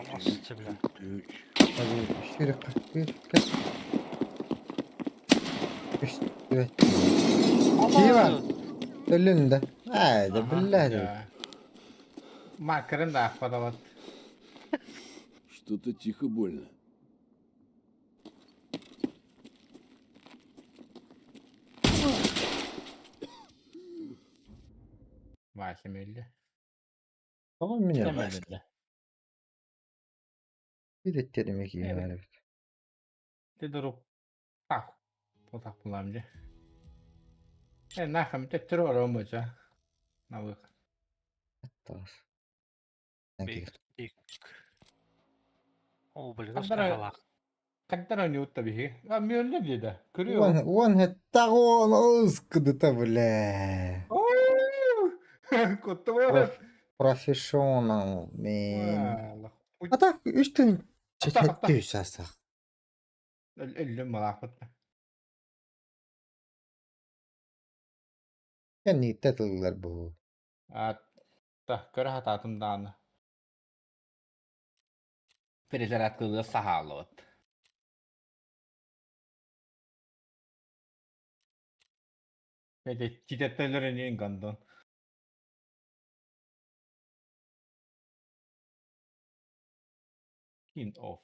S3: Алмаз бля.
S1: Hadi 41, 41. Үс, түөрт. Киһи бар. Өллүн да. Айда, биллэ.
S2: Маркерын да аахпатабат.
S5: Что-то тихо больно.
S2: Вася өллө.
S1: Тоҕо мин
S2: Ким өллө?
S1: Bir etтерим киһи бар эбит.
S2: Ти дурук. Так. Отак булам же. Э, нахам теттер оромуча. Навык.
S1: Таас.
S3: О, блин,
S2: Ханнара-
S3: ускалах.
S2: Хантан ойнуутта биһи. А мүөллө диэдэ. Көрүө.
S1: Уон, уон хэттаҕуон ылыскыдыта бля.
S2: Куттуба.
S1: Профессионал, man. А так үс тыһын сэттэ саастаах.
S2: Өллүм малаахпыт.
S1: Кэнниттэ тыллар бу.
S2: А та көрө хатаатым дааны. Перезарядкалыа саһаалыбыт. Эти читеттелерин гандон. Kin off.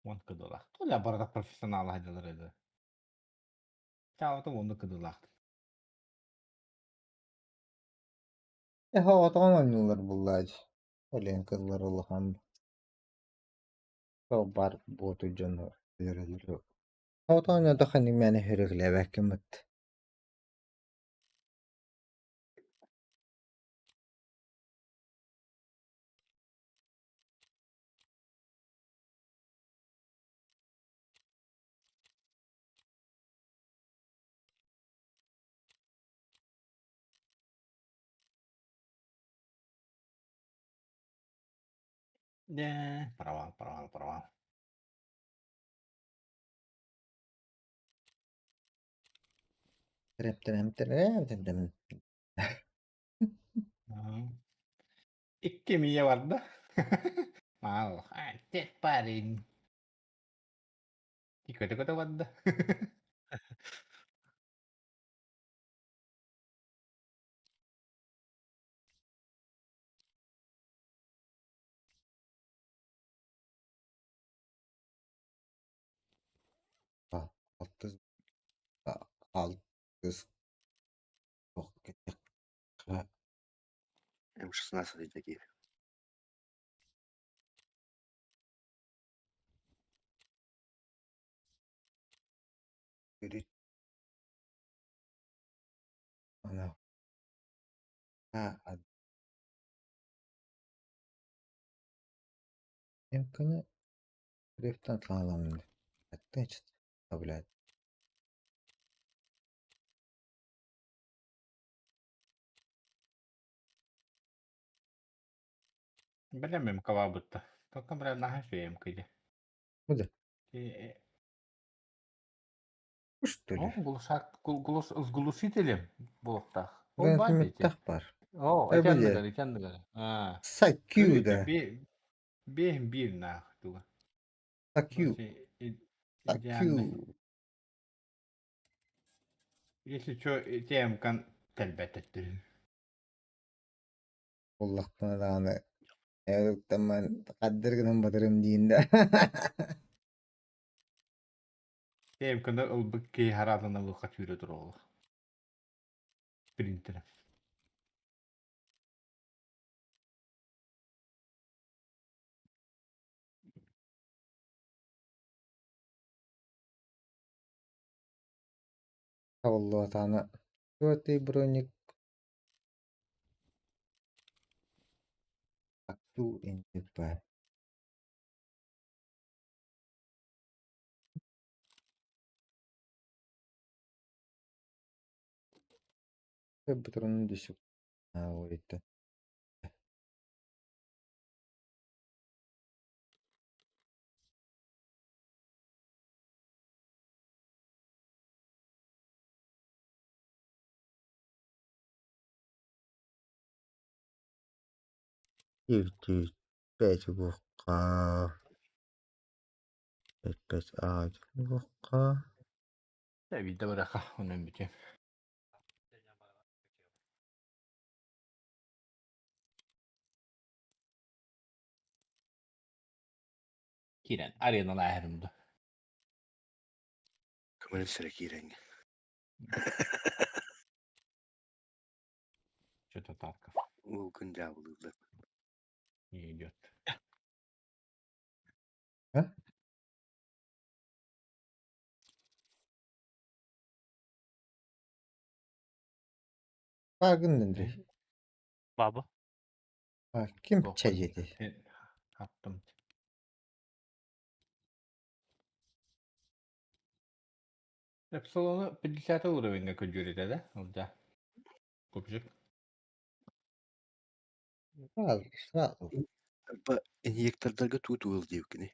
S2: One кыдылах. Туля барда профессионал хадылар эди. Чаавата онду кыдылах.
S1: Э хаатаҕын оонньуулар буллаадь. Олен кыллар улахан бар буоту дьону үөрэлэр. Хаатаҕын оонньоотоххо мээнэ хөрүглээбэккин бытта.
S2: Не, провал, провал, провал.
S1: Тэрэм тэрэм тэрэм тэрэм.
S2: Икки мия барда. Мал, тет парень. Икки көтө барда.
S1: Алтыс алтыс
S6: М16 такие.
S1: Ана. А, Эмканы рефтан тлааламын. Аттач блядь.
S2: Билэмим кабабытта. Только бля наха шуем кыйды.
S1: Куда? Что ли?
S2: О, глушак, глуш, с глушителем булуктах.
S1: Гранатометтах бар.
S2: О,
S1: Э,
S2: этен
S1: бile.
S2: дыгар, этен дыгар. А.
S1: Сакю да.
S2: Бе бир нах туга.
S1: Сакю. Сакю.
S2: Если что, тем кан тәлбәтеттер.
S1: Оллахтан дааны. Эктаман каддыр гынан батырым диин да.
S2: Тем кан ылбык кей харадана луха түйрө турол. Принтер.
S1: Оллуатааны. Туоты броник. Акту интипа. Бутырын түсүк. А, ой, Пять угуохха, пять пять а угуохха.
S2: Дьэ биирдэ барыахха, онон бүтүө. Киирэн ареналааһырым дуо?
S6: Көмөлөс эрэ киирэҥҥин.
S2: Что-то Тарков
S6: Уолгун дьаабылыыллар.
S2: не идет.
S1: А? Бааргын Андрей.
S3: Баба.
S1: А, ким
S2: Туох
S1: чэйиэтий?
S2: Хаттым. Эпсилону 50 уровеньга көрдүүр да? Ол да. Купжик.
S1: Сразу, сразу.
S6: Ба инъектордарга туут уол диэбиккиний?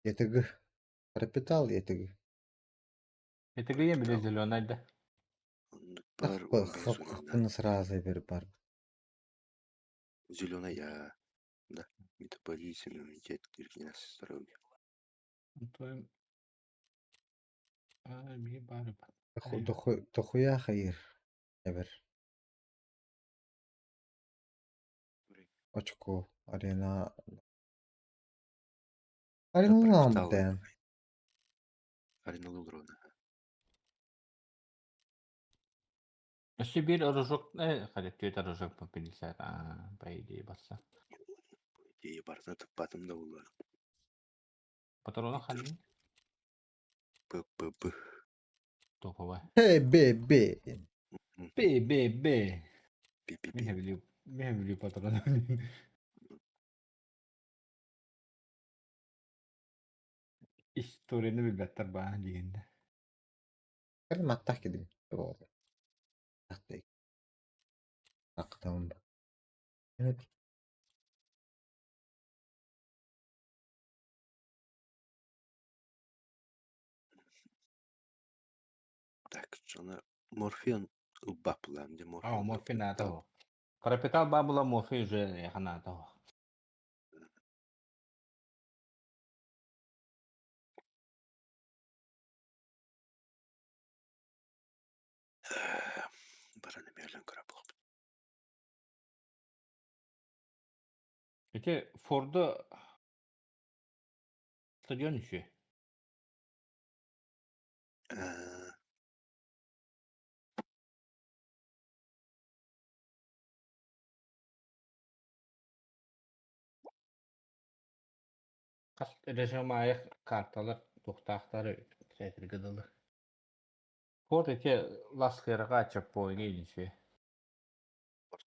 S1: ЕТГ. Пропитал ЕТГ.
S2: Этигийэн били зеленай да.
S6: Оннук баар 15 уровеннаах.
S1: Хаппын сразу бер бар.
S6: Зеленая, да. Метаболизм, иммунитет, регенерация здоровья.
S2: Онтон биир баар
S1: Дохуя хайыр. Эбер. Очко. Арена. Арена
S6: Пропитал.
S1: бутэн.
S6: Арена Лулрона.
S2: Өссө биир оружок хата түөрт оружок 50 по идее барса.
S6: Идея барытын туппатым да буолуо.
S2: Патрона ханны?
S6: Б Б Б.
S2: Топовай.
S1: Х, Б, Б.
S2: Б Б Б.
S6: Б Б
S2: Мен
S6: Б.
S2: билүү мен билүү патрона. Историяны билбэттэр баа диигин да.
S1: Маттах кидим. Evet.
S6: Так, соны морфин ылбаппылаам дии
S2: А,
S6: морфин
S2: морфин наада
S6: пропитал.
S2: оһох. Пропитал баа була морфин уже наада оһох.
S6: Баран эмиэ өлөн көрө буолуохпут.
S2: Ити Форду стадион үчү. Хас режим аайы карталар туохтаахтары сэтиргэ дылы. Форд ити ласкыырга чекпоиҥҥа илдьи.
S6: Форд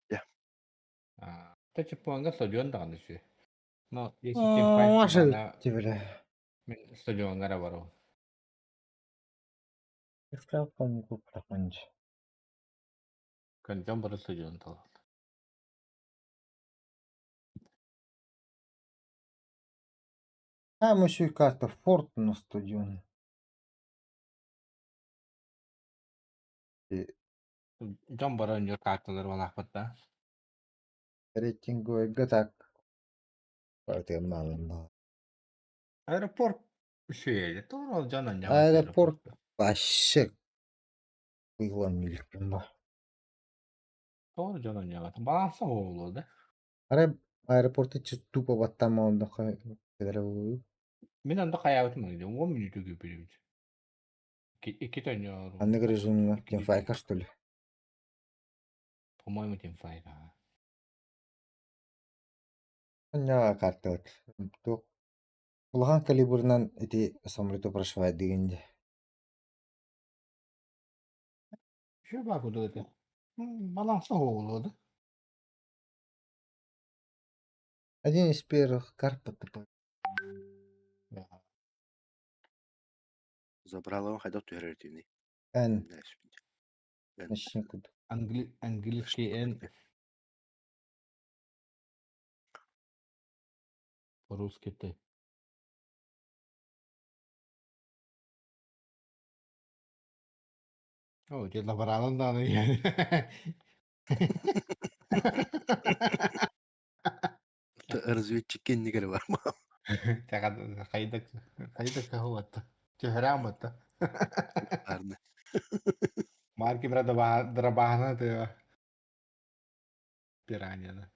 S2: Та чекпоиҥҥа стадион даҕаны үчү. Но если teamfight
S1: Ваша
S2: манна
S1: тебе.
S2: мин стадиоҥҥа эрэ барабын.
S1: Проходишь.
S2: Көнтөн бары стадион талар.
S1: Там еще и карта Форд на стадионе.
S2: Дьон бары өнүөр карталар балаахпыт да.
S1: Рейтинговый так. Мало.
S2: Аэропорт үчүгэй. Тоҕо дьон анньаҕа
S1: Аэропорт вообще было ба.
S2: Тоҕо дьон анньаҕа. Баланса буолуо да.
S1: Аэропорты тупо баттама
S2: Мин онно хайаабытым 10 мүнүүтэ күүпүлүбүт. Икки төннөр.
S1: Аннык режимҥа teamfight что ли?
S2: По-моему, teamfight. Ага.
S1: Анньаҕа карта туох улахан калибрынан ити самолету прошивать дигинде.
S2: Үчүгэй баар курдук этэ. Баланса буолуо да.
S1: Один из первых карт по
S6: Забралаҕын хайдах түһэрэр итини?
S1: Н.
S6: Эн.
S1: Начни куда.
S2: Английский Н. По-русски Т. О, дед лаборалан даҕаны.
S6: Разведчик иннигэр бар ма.
S2: Хайда хайда каһуатта. Түһэрээн
S6: Арны.
S2: Марки драбахана ты пираньяны.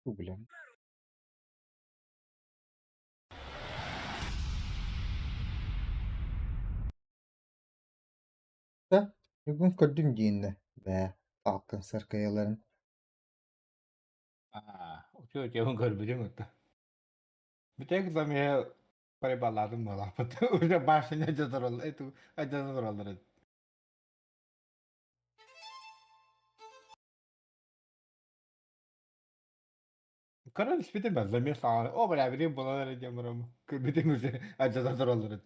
S1: Фу, бля. Да, бүгүн көрдүм дииннэ, бээ, Falcon саркайаларын.
S2: Үтүө үтүөбүн көрбүтүм отто. Бүтэк замея парибалладым буолааппыт. Уже башня дьадырал эту дьадыраллар. Көрөн испитим ben замес саҕана. О бля билим булалар диэн барам. Көрбүтүм уже дьадыраллар.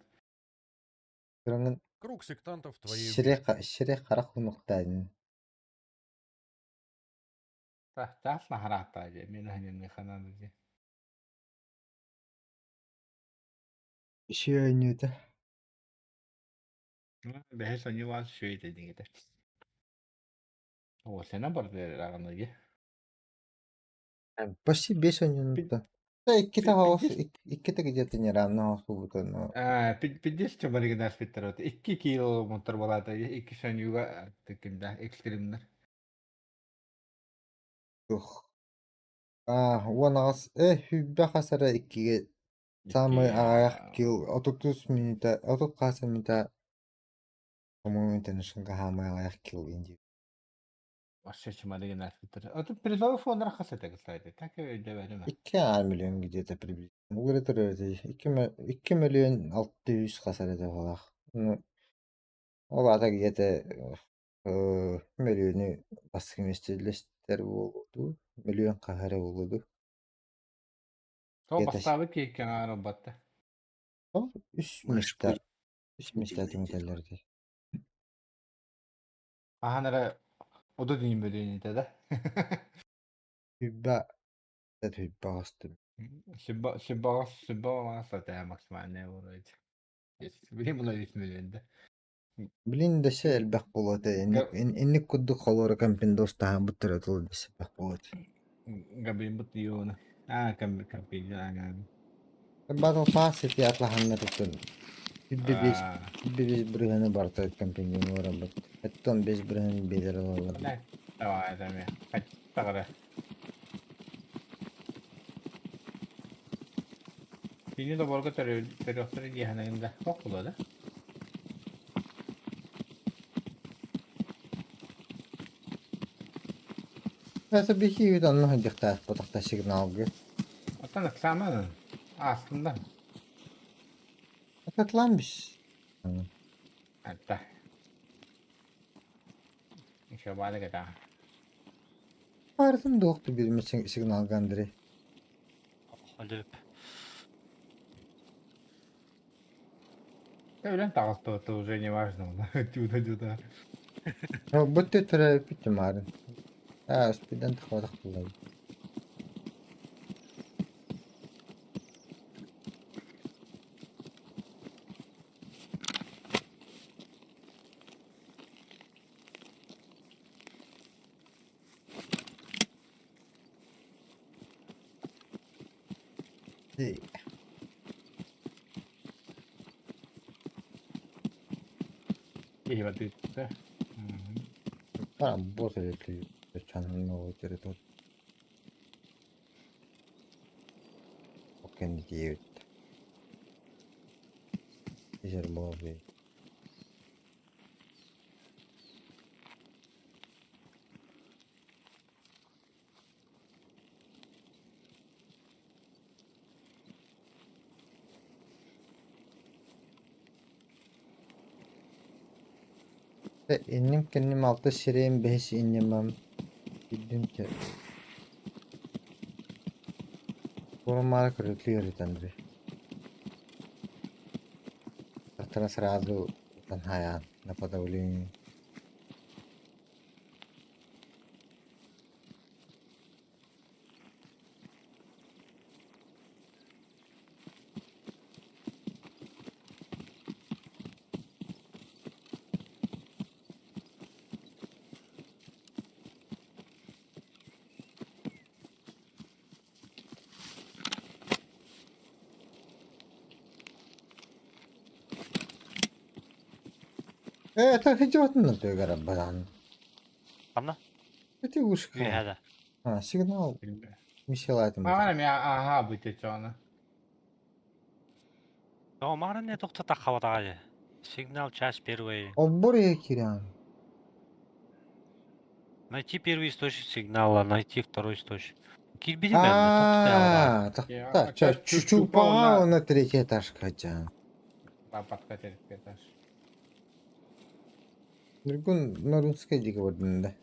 S1: Кыраҥын
S7: Круг сектантов твоей
S1: сире сире харах унуктаадын.
S2: Таас нахараатаа же мен ханын ханан же.
S1: Сүйөнүтэ.
S2: Бэһэ сонюван сүйөйдэ дигите. О, сена бар аганы же.
S1: Почти бес минута. Да, иккитэ хаос, иккитэ где-то неравно хаос но
S2: Пиддес чомаригинас биттер. 2 кило монтар болата, 2 сонюга текимда экстримнер.
S1: Тух. А, уон аҕыс, хүббэ хас эрэ иккигэ самый аҕыйах кил 30 минута, 30 хас минута, по-моему, интернешнлга хаамай аҕыйах кил инди.
S2: Вообще чомаригинас биттер. Это призовой фонд рахас это, кстати. Так и өйдөбөдүм.
S1: 2,5 миллион где-то приблизительно. Уларытар 2 миллион 600 хас эрэ буоллах. Ну, ол аата где-то миллиону бастакы миэстэлэстэр буолуо миллион хаһа эрэ буолуо дуу.
S2: То
S1: Где-то
S2: бастабы кейкен арабатта.
S1: Ол үс миэстэ үс миэстэ түҥэтэллэр дии.
S2: Аханара оду дейин бөлүнүтэ да.
S1: Хүббэ хүббэ хастым.
S2: Сибба сибба сибба маса максимальная вроде. Билим була 3 миллион да.
S1: Билин дэсэ элбэх буолуо этэ. Инник инник курдук холуора компендос таһаан буттара тыл дэсэ элбэх буолуо этэ.
S2: Габин бут юна. А кам компендос ага.
S1: Battle Pass ити атлаһаннарыттан 105 105 бырыһыаны барыта компендиум уорабыт. Оттон 5 бырыһыан биэрэр ылаллар.
S2: Давай, давай. Тагара. Кини доборго төрөхтөр диэхэнэгинда хоккула да.
S1: Это биһиги онно сылдьыахтаах ботахта сигналга.
S2: Оттон ыксааман астында.
S1: Атлан бис.
S2: Атта. Еще баада кета.
S1: Бардым докту бир сигналга Андрей.
S3: Алып.
S2: Да үлэн таҕыста это уже не важно. Туда-туда.
S1: Бутты төрө бүттүм арын. А, спиден тахватах буллар.
S2: Киһи батыытта.
S1: Работает ли новый территорию? Окей, Инним-кэнним алта сирэйим бэһис инньэмэм киирдим чэ Туора-маары көрүтүү өрүтэн Андрей. Тахтара сразу танхайаан на подавлении. Э, это идиотно ты баран.
S3: Ханна?
S1: Это ушка.
S3: Үөһэ да.
S1: А, сигнал мисилайтым.
S2: Маған эми аха быйты чоны.
S3: О, маған не тоқтата қабатағай. Сигнал час первый.
S1: Оббор кирян.
S3: Найти первый источник сигнала, найти второй источник. Кирбиди мен тоқтата
S1: А, так, так, чучупа на третий этаж хотя.
S2: Бапатка третий этаж.
S1: Нургун Нурунская диговордында.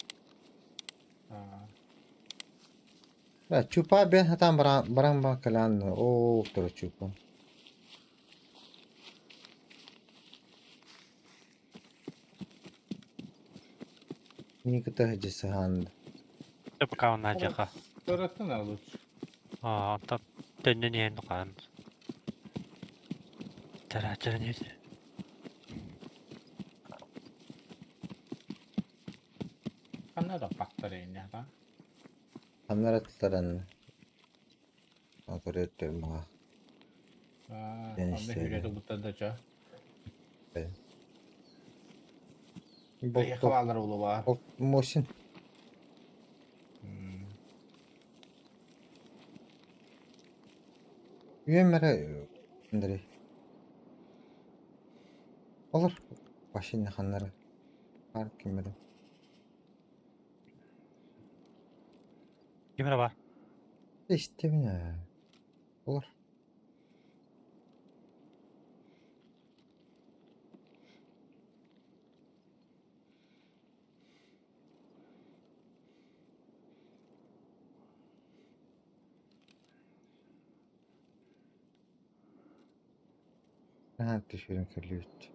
S1: Да, чупа бен хатан баран баран бакалан о второй чупа. Никита Хадисаханд.
S3: Пока он надяха.
S2: Торатына лучше.
S3: А, та төннөн иһэн нукаан. Тараачарын иһэ.
S2: Ханна да паттар эйне да.
S1: Ханнара тылларан Отореттер муга.
S2: Аа, онно хүрэ буттан да ча. Хавалар улуба.
S1: Мосин. Үөмэрэ Андрей. Олор машина ханнара. Бар кимэрэ.
S3: Кимэрэ бар?
S1: Истэбин Олор. Наһаа түһүрэн көрүлүбүт.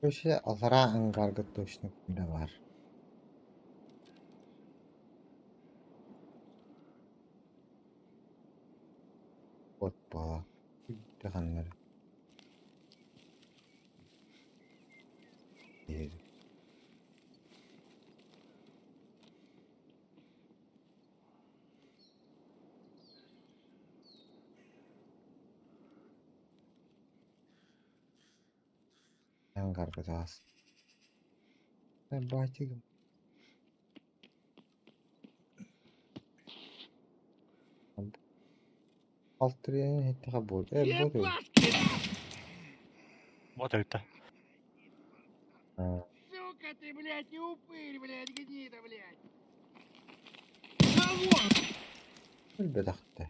S1: Өссө аллараа ангарга точно күнэ баар От буола ханна эрэ Ангарга таас Баатигым Алтырыйан иһиттэхэ буол э буол
S3: Вот это.
S5: Сука ты, блядь, не упырь, блядь, гнида, блядь.
S1: Өлбөтөхтө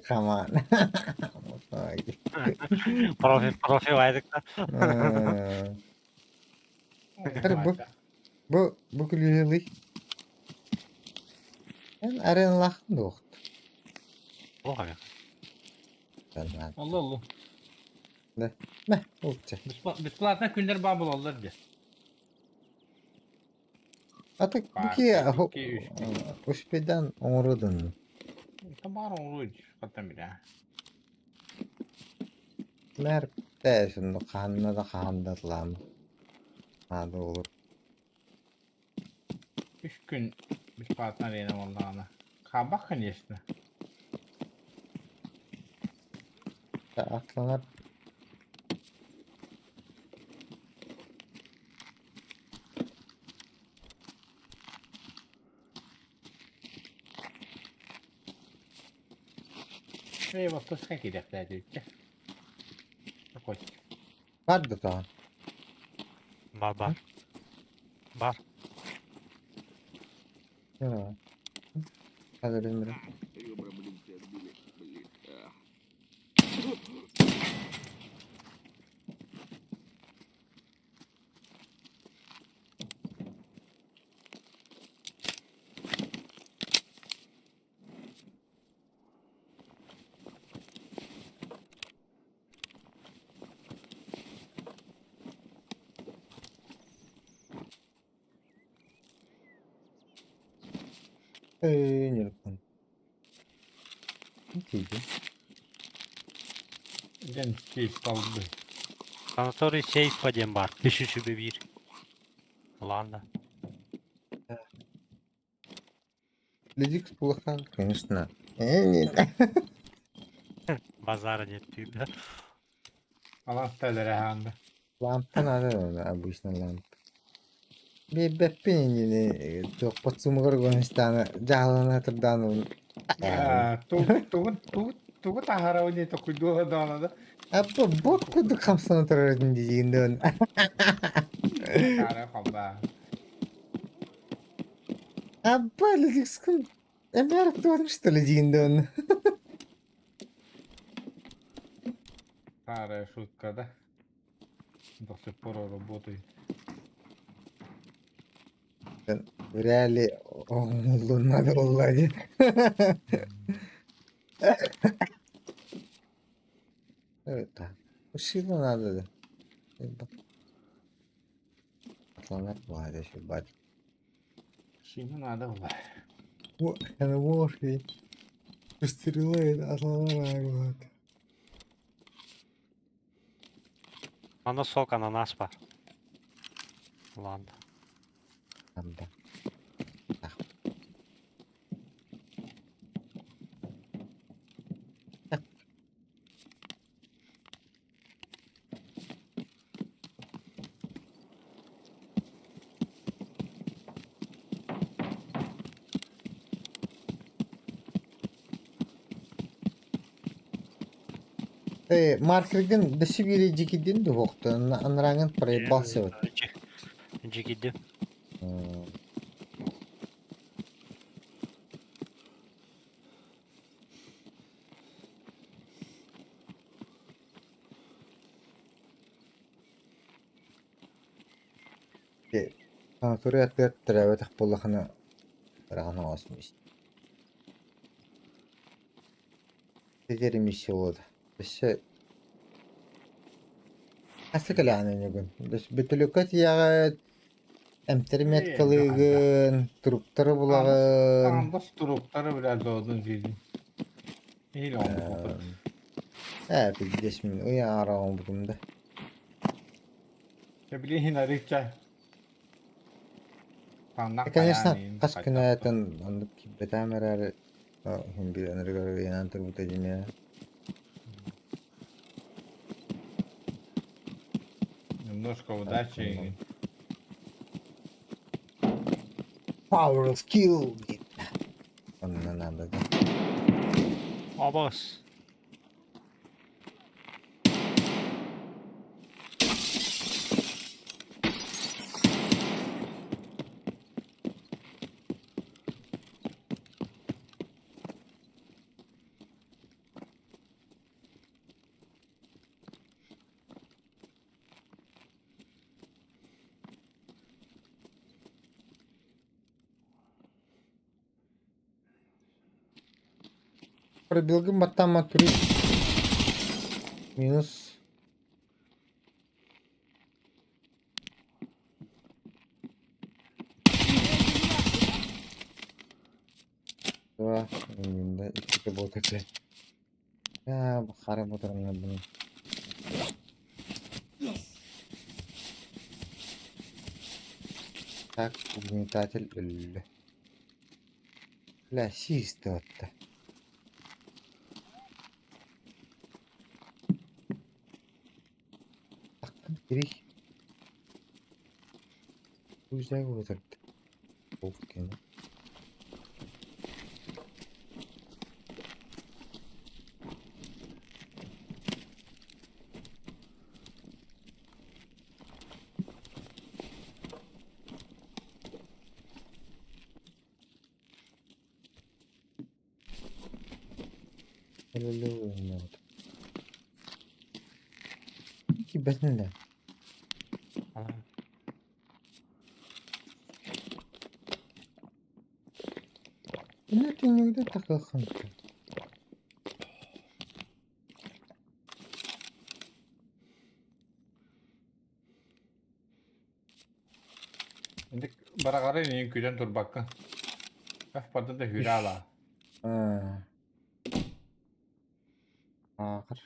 S1: Come on.
S3: Профи профи байдык да.
S1: Бу бу бу күлүһүлүй. Эн аренлахын дуохт.
S3: Оҕа.
S2: Оллу оллу.
S1: Да. Мэ, улча.
S2: Бесплатно күннэр баа буолаллар дии.
S1: А так
S2: Баар,
S1: бу
S2: икки, үс киһи.
S1: успедан оҥородун.
S2: Табаар оҥоруй хатан билэ.
S1: Мэр тээсин хаанна да хаан да атлаам. Наада olur.
S2: Үс күн бесплатно арена буоллаҕына. Хаабах, конечно.
S1: Атланар
S2: Эй, восточка киириэхтээдибиччэ. Такой.
S1: Бар да тоҕо.
S3: Бар бар. Бар.
S1: Hadi bilmiyorum.
S5: Ребра, блин, все отбили. Блин. Ах.
S1: Эй, ньургун. Тиийдим.
S2: Женский столбы.
S3: Санаторий сейфа диэн баар. Үс үсүбэ биир. Ладно.
S1: Ледик плоха, конечно. Э, нет.
S3: Базара нет түүбэ.
S2: Алан стеллere хаанда.
S1: Лампа надо, обычно лампа. Биэрбэппин иннини туохпут сумугар гонистааны дьаһалана турдаан
S2: Тугу тугу тугу таһаарабын диэн токуйдуола даҕаны да.
S1: Аппа бот курдук хамсана турар диигин дон.
S2: Таара халбаа.
S1: Аппа ледикскин эмээр туорун что ли диигин дон.
S2: Старая шутка, да? До сих пор работает.
S1: Вряд ли оҥоһуллунна буолла дии. Шила надо да. Атланар баҕайы бать.
S2: Шина надо было.
S1: Ложкой. Стрелой атланар
S3: Манна сок ананас баар. Ладно.
S1: Анда. Э, маркерген дөсү бири дьикидин дуһуохтун, анарааҥын проебался.
S3: Дьикидим.
S1: Санаторий аттыгар төрөөбөтөх буоллахына ыраҕан оҥостум Ситэр миссия буолуо. Өссө хаста кэлэҕин өнүгүн? Бөтүлүккэ тиийэҕит, эмтэри меткалыыгын, туруктары булаҕын.
S2: Андас туруктары бля доодун диидин. Или оҥорбуппут.
S1: Ээ, пиздец мин ый аара оҥорбутум да.
S2: Билигин арыычча
S1: Конечно, хас күн аайытын оннук киирбэтэҕим эрээри, иһин биир ынырыгар ыйанан турбута дьиҥэ.
S2: Немножко удачи.
S1: Power of skill диир. Онно надо да.
S3: Абас.
S1: Пробилгым баттаама туруй. Минус. Два, иннинэ иккитэ буолта этэ. Аа, хара ботуруҥҥа Так, угнетатель өллө. Бля, сиистэ Кирий. Киирбэтин да. Инна түннүгүнэн тахсыаххын сөп.
S2: Инник бараҕары иҥин күтэн турбаккын. Өф барда да hүүрэ алаа.
S1: Ааҕар.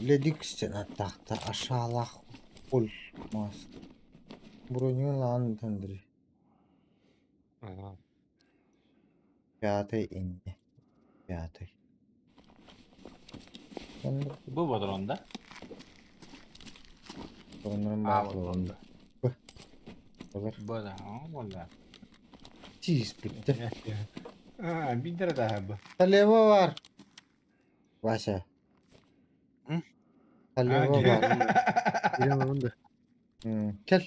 S1: Ледикстен аттаахта ашаалаах уль маас. Броню Андрей. Пятый инни. Пятый.
S2: Бу бодронда.
S1: Оннорун
S2: Аа
S1: баар
S2: бодронда.
S1: Олар.
S2: Бу да, болла.
S1: Тииспиттэ.
S2: Аа, бидер да бу.
S1: Талева бар. Вася.
S6: М?
S1: Талева бар.
S6: Билемем да.
S1: Кэл.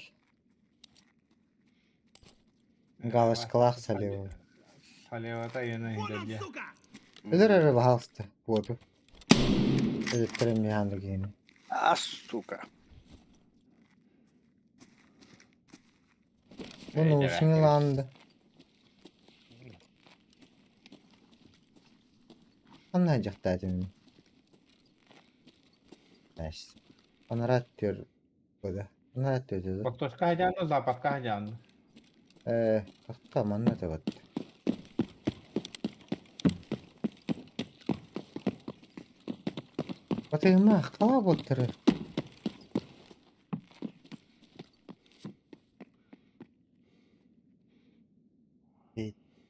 S1: Галочкалаах Салева.
S2: Салевата яна
S5: Вон он,
S2: индерге.
S5: сука!
S1: Өлөр эрэ баһаалыста буоту. Өлүттэрин миһааны киһини.
S6: А, сука.
S1: Bunu сыҥылаанды. Ханна дьахтаатым. Анарат түөр буда. Анарат түөр.
S2: Восточка хадяну, западка хадяну.
S1: Э, тахта манна табат. Батыма қала боттыры.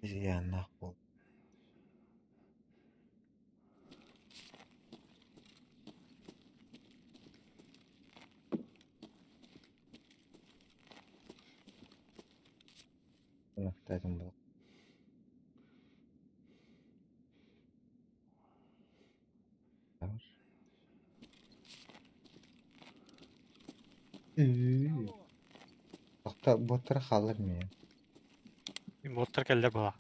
S1: Яннах бол. Ынахтайтын бол. Тохто боттар хаалар миэ.
S3: Боттар кэллэр була.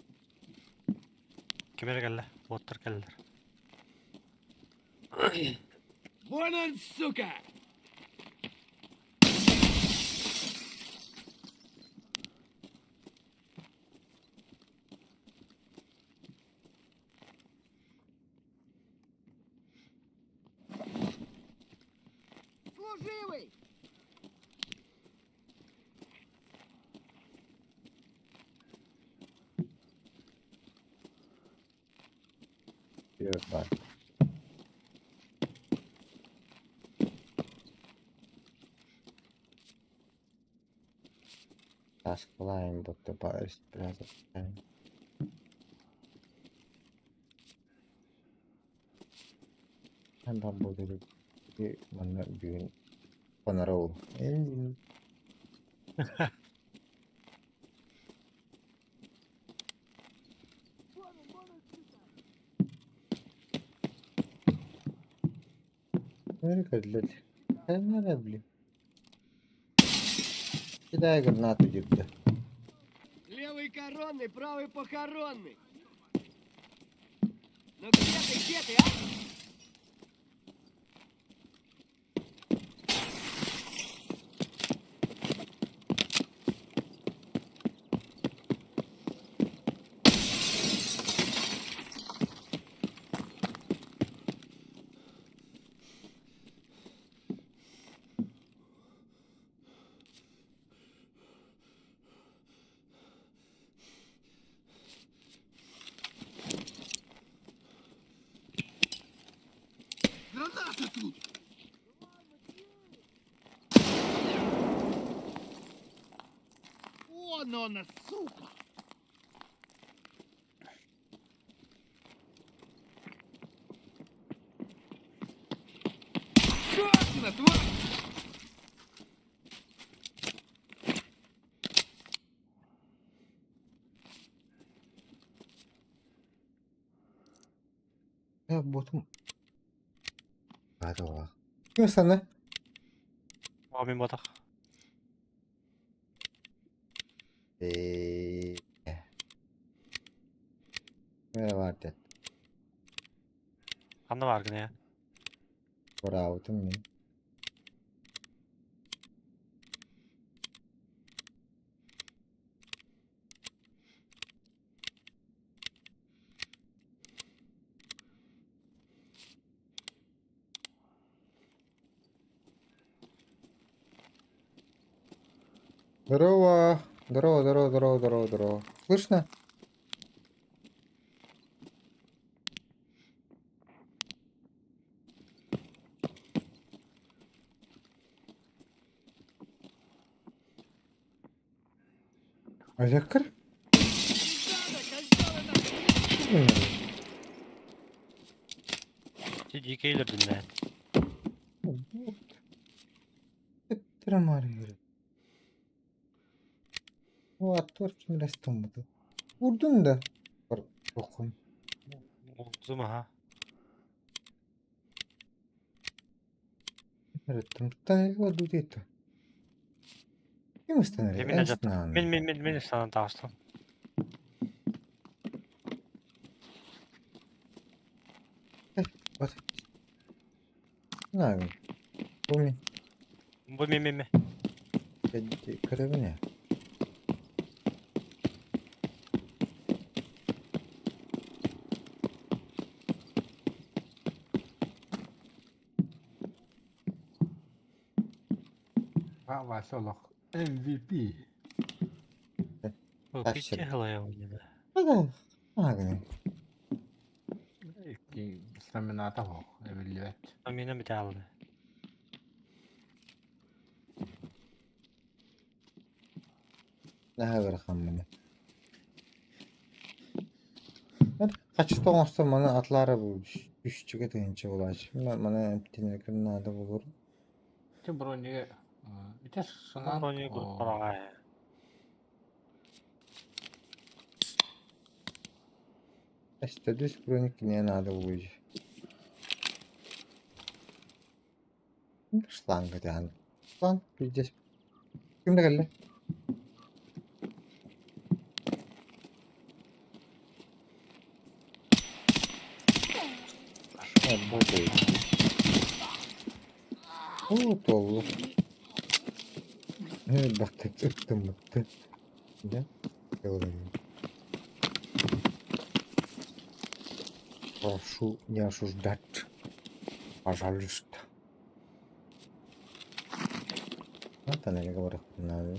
S3: Ким эрэ кэллэ? Боттар кэллэр.
S5: Вон он, сука! Служивый!
S1: Бар. Таскалаем будто спрятать. Там буду манна бүгүн хонорол. Көрүллэр. Ханна блин. Кидай гранату дирде.
S5: Левый коронный, правый похоронный. Ну где ты, где ты, а? Граната тут! Вон она, сука! Точно, тварь!
S1: Я ботум. Баатылаах. Ким сана?
S3: Мин ботах.
S1: Э. Мэ бар дет.
S3: Ханна бар гына я.
S1: Браво мин. Здорово. Здорово, здорово, здорово, здорово, здорово. Слышно? Айаккар?
S3: Дикейлердин бе.
S1: Vurdun da. Бокун.
S3: Узум аха. Мин Мин мин мин мин санан таҕыстым. Бу мин мин мин.
S1: Көрөбүнэ.
S2: Вася олох MVP.
S3: Бу
S1: Тахсыр.
S3: пиче хылая ойнады.
S1: Агны.
S2: Икки стамината хоох эбиллибэт.
S3: Мина бите алды.
S1: Наһаа ыарахаммын. Хачы тоҥостон маны атлаары бу үсчүгэ тыһыынча булааччы. Маны эмтэнэргэ наада буолур.
S2: Ити бронига ити шынан
S3: Брони группалаҕа.
S1: Эстедүс броник киниэ наада буолуо. Шланга даҕаны. Шланг пиздец. Ким да кэллэ? Работает. Оо, туолла. Элбэхтик ыттыммытты. Дьэ, Прошу не осуждать. Пожалуйста. Вот она говорит, надо.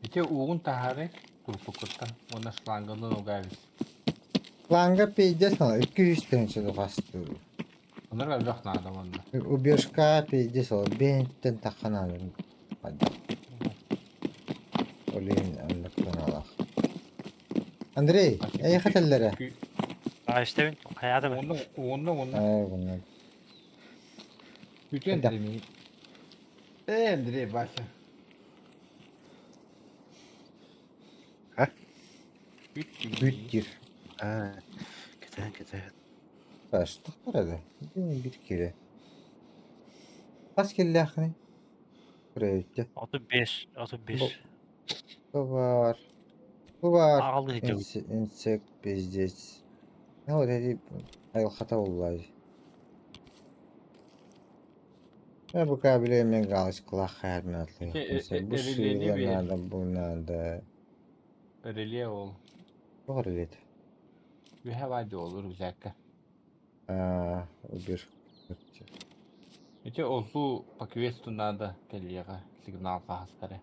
S2: Ити уугун таһаары турпукуттан уонна шланганын угаабис.
S1: Шланга пиздец, 200 тысяч хастыр.
S2: Онор элбэх наада уонна.
S1: Убежка пиздец, бенттен таханан. Олин аннактаналах. Андрей, эй хаталлара.
S3: А истебин. Хаятым.
S2: Уонна уонна уонна.
S1: Ай, гунна.
S2: Бүтэн
S1: Да.
S2: Андрей. Э, Андрей, Вася.
S6: А?
S1: Бүт дир.
S6: Аа, кэтээн кэтээн.
S1: Тахтар да. Bir kere. Хас киллээххиний? Көрөйүттэ.
S3: 35, 35.
S1: Бу баар. Бу баар.
S3: Аҕалыы сылдьабыт.
S1: Инсект пиздец. Ну вот эти айылҕата буллай. Я пока биле галочкалаах хайармын Бу
S2: Релени
S1: шила
S2: биэр.
S1: надо, бу надо.
S2: Реле ол.
S1: Тоҕо релет?
S2: Үһэ баар ол рюкзакка.
S1: Аа, убер.
S2: Ити олсу по квесту надо кэлиэҕэ сигнал хаһастары.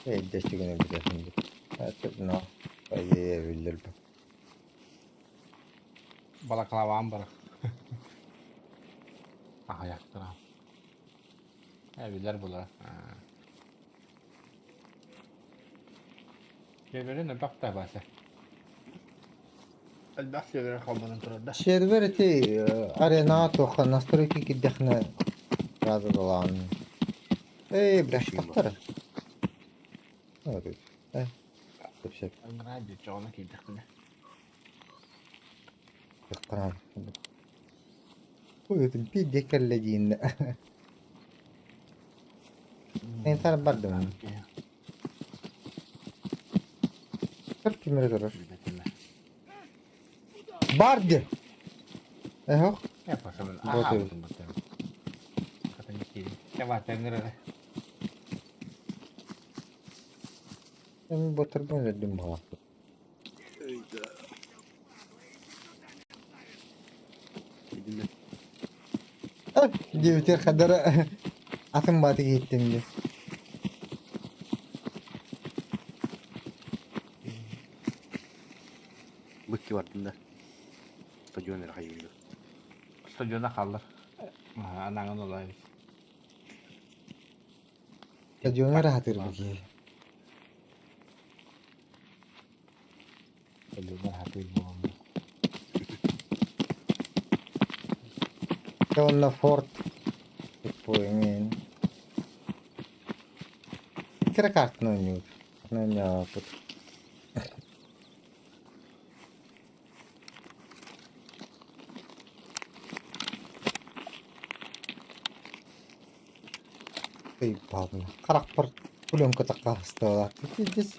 S1: Эйдэстигин билэхин. Но, по идее биллэр.
S2: Балаклавам бар. Аҕыйахтара. Билэр булар. Серверин элбэх да бааса. Элбэх сервер холбонон турар да.
S1: Сервер ити арена туохха настройки кирдэхинэ сразу далаан. Эй, бля, тахтар. Э, сөп
S2: Аңгыраа дьоҕуна киирдэхпинэ.
S1: Ыккаран. Ой, это пиздец кэллэ диин. Эн бардым. Кыр кимере турар. Барди! Эхох.
S2: Я пошел.
S1: Вот
S2: Аха,
S1: и-
S2: бутун бутун. Хатын киирин. Чаба тэҥҥэр
S1: Мен батырбын өлдүм бала.
S6: Өйдө. Идинне.
S1: Диэбитер хадара атын бааты киһиттим ди.
S6: Быкки бардым да. Стадион эрэ хайыыллар.
S2: Стадиона хааллар. Анаҥын олайбыт.
S1: Стадиону раһатыр бу киһи.
S2: Стадиона хатыр буолан.
S1: Онно форт. Типа, Кыра картаны ойнуур. Ойнооппут. Ый, паабына. Харахпар пленка таккаастаалаах. Пиздец.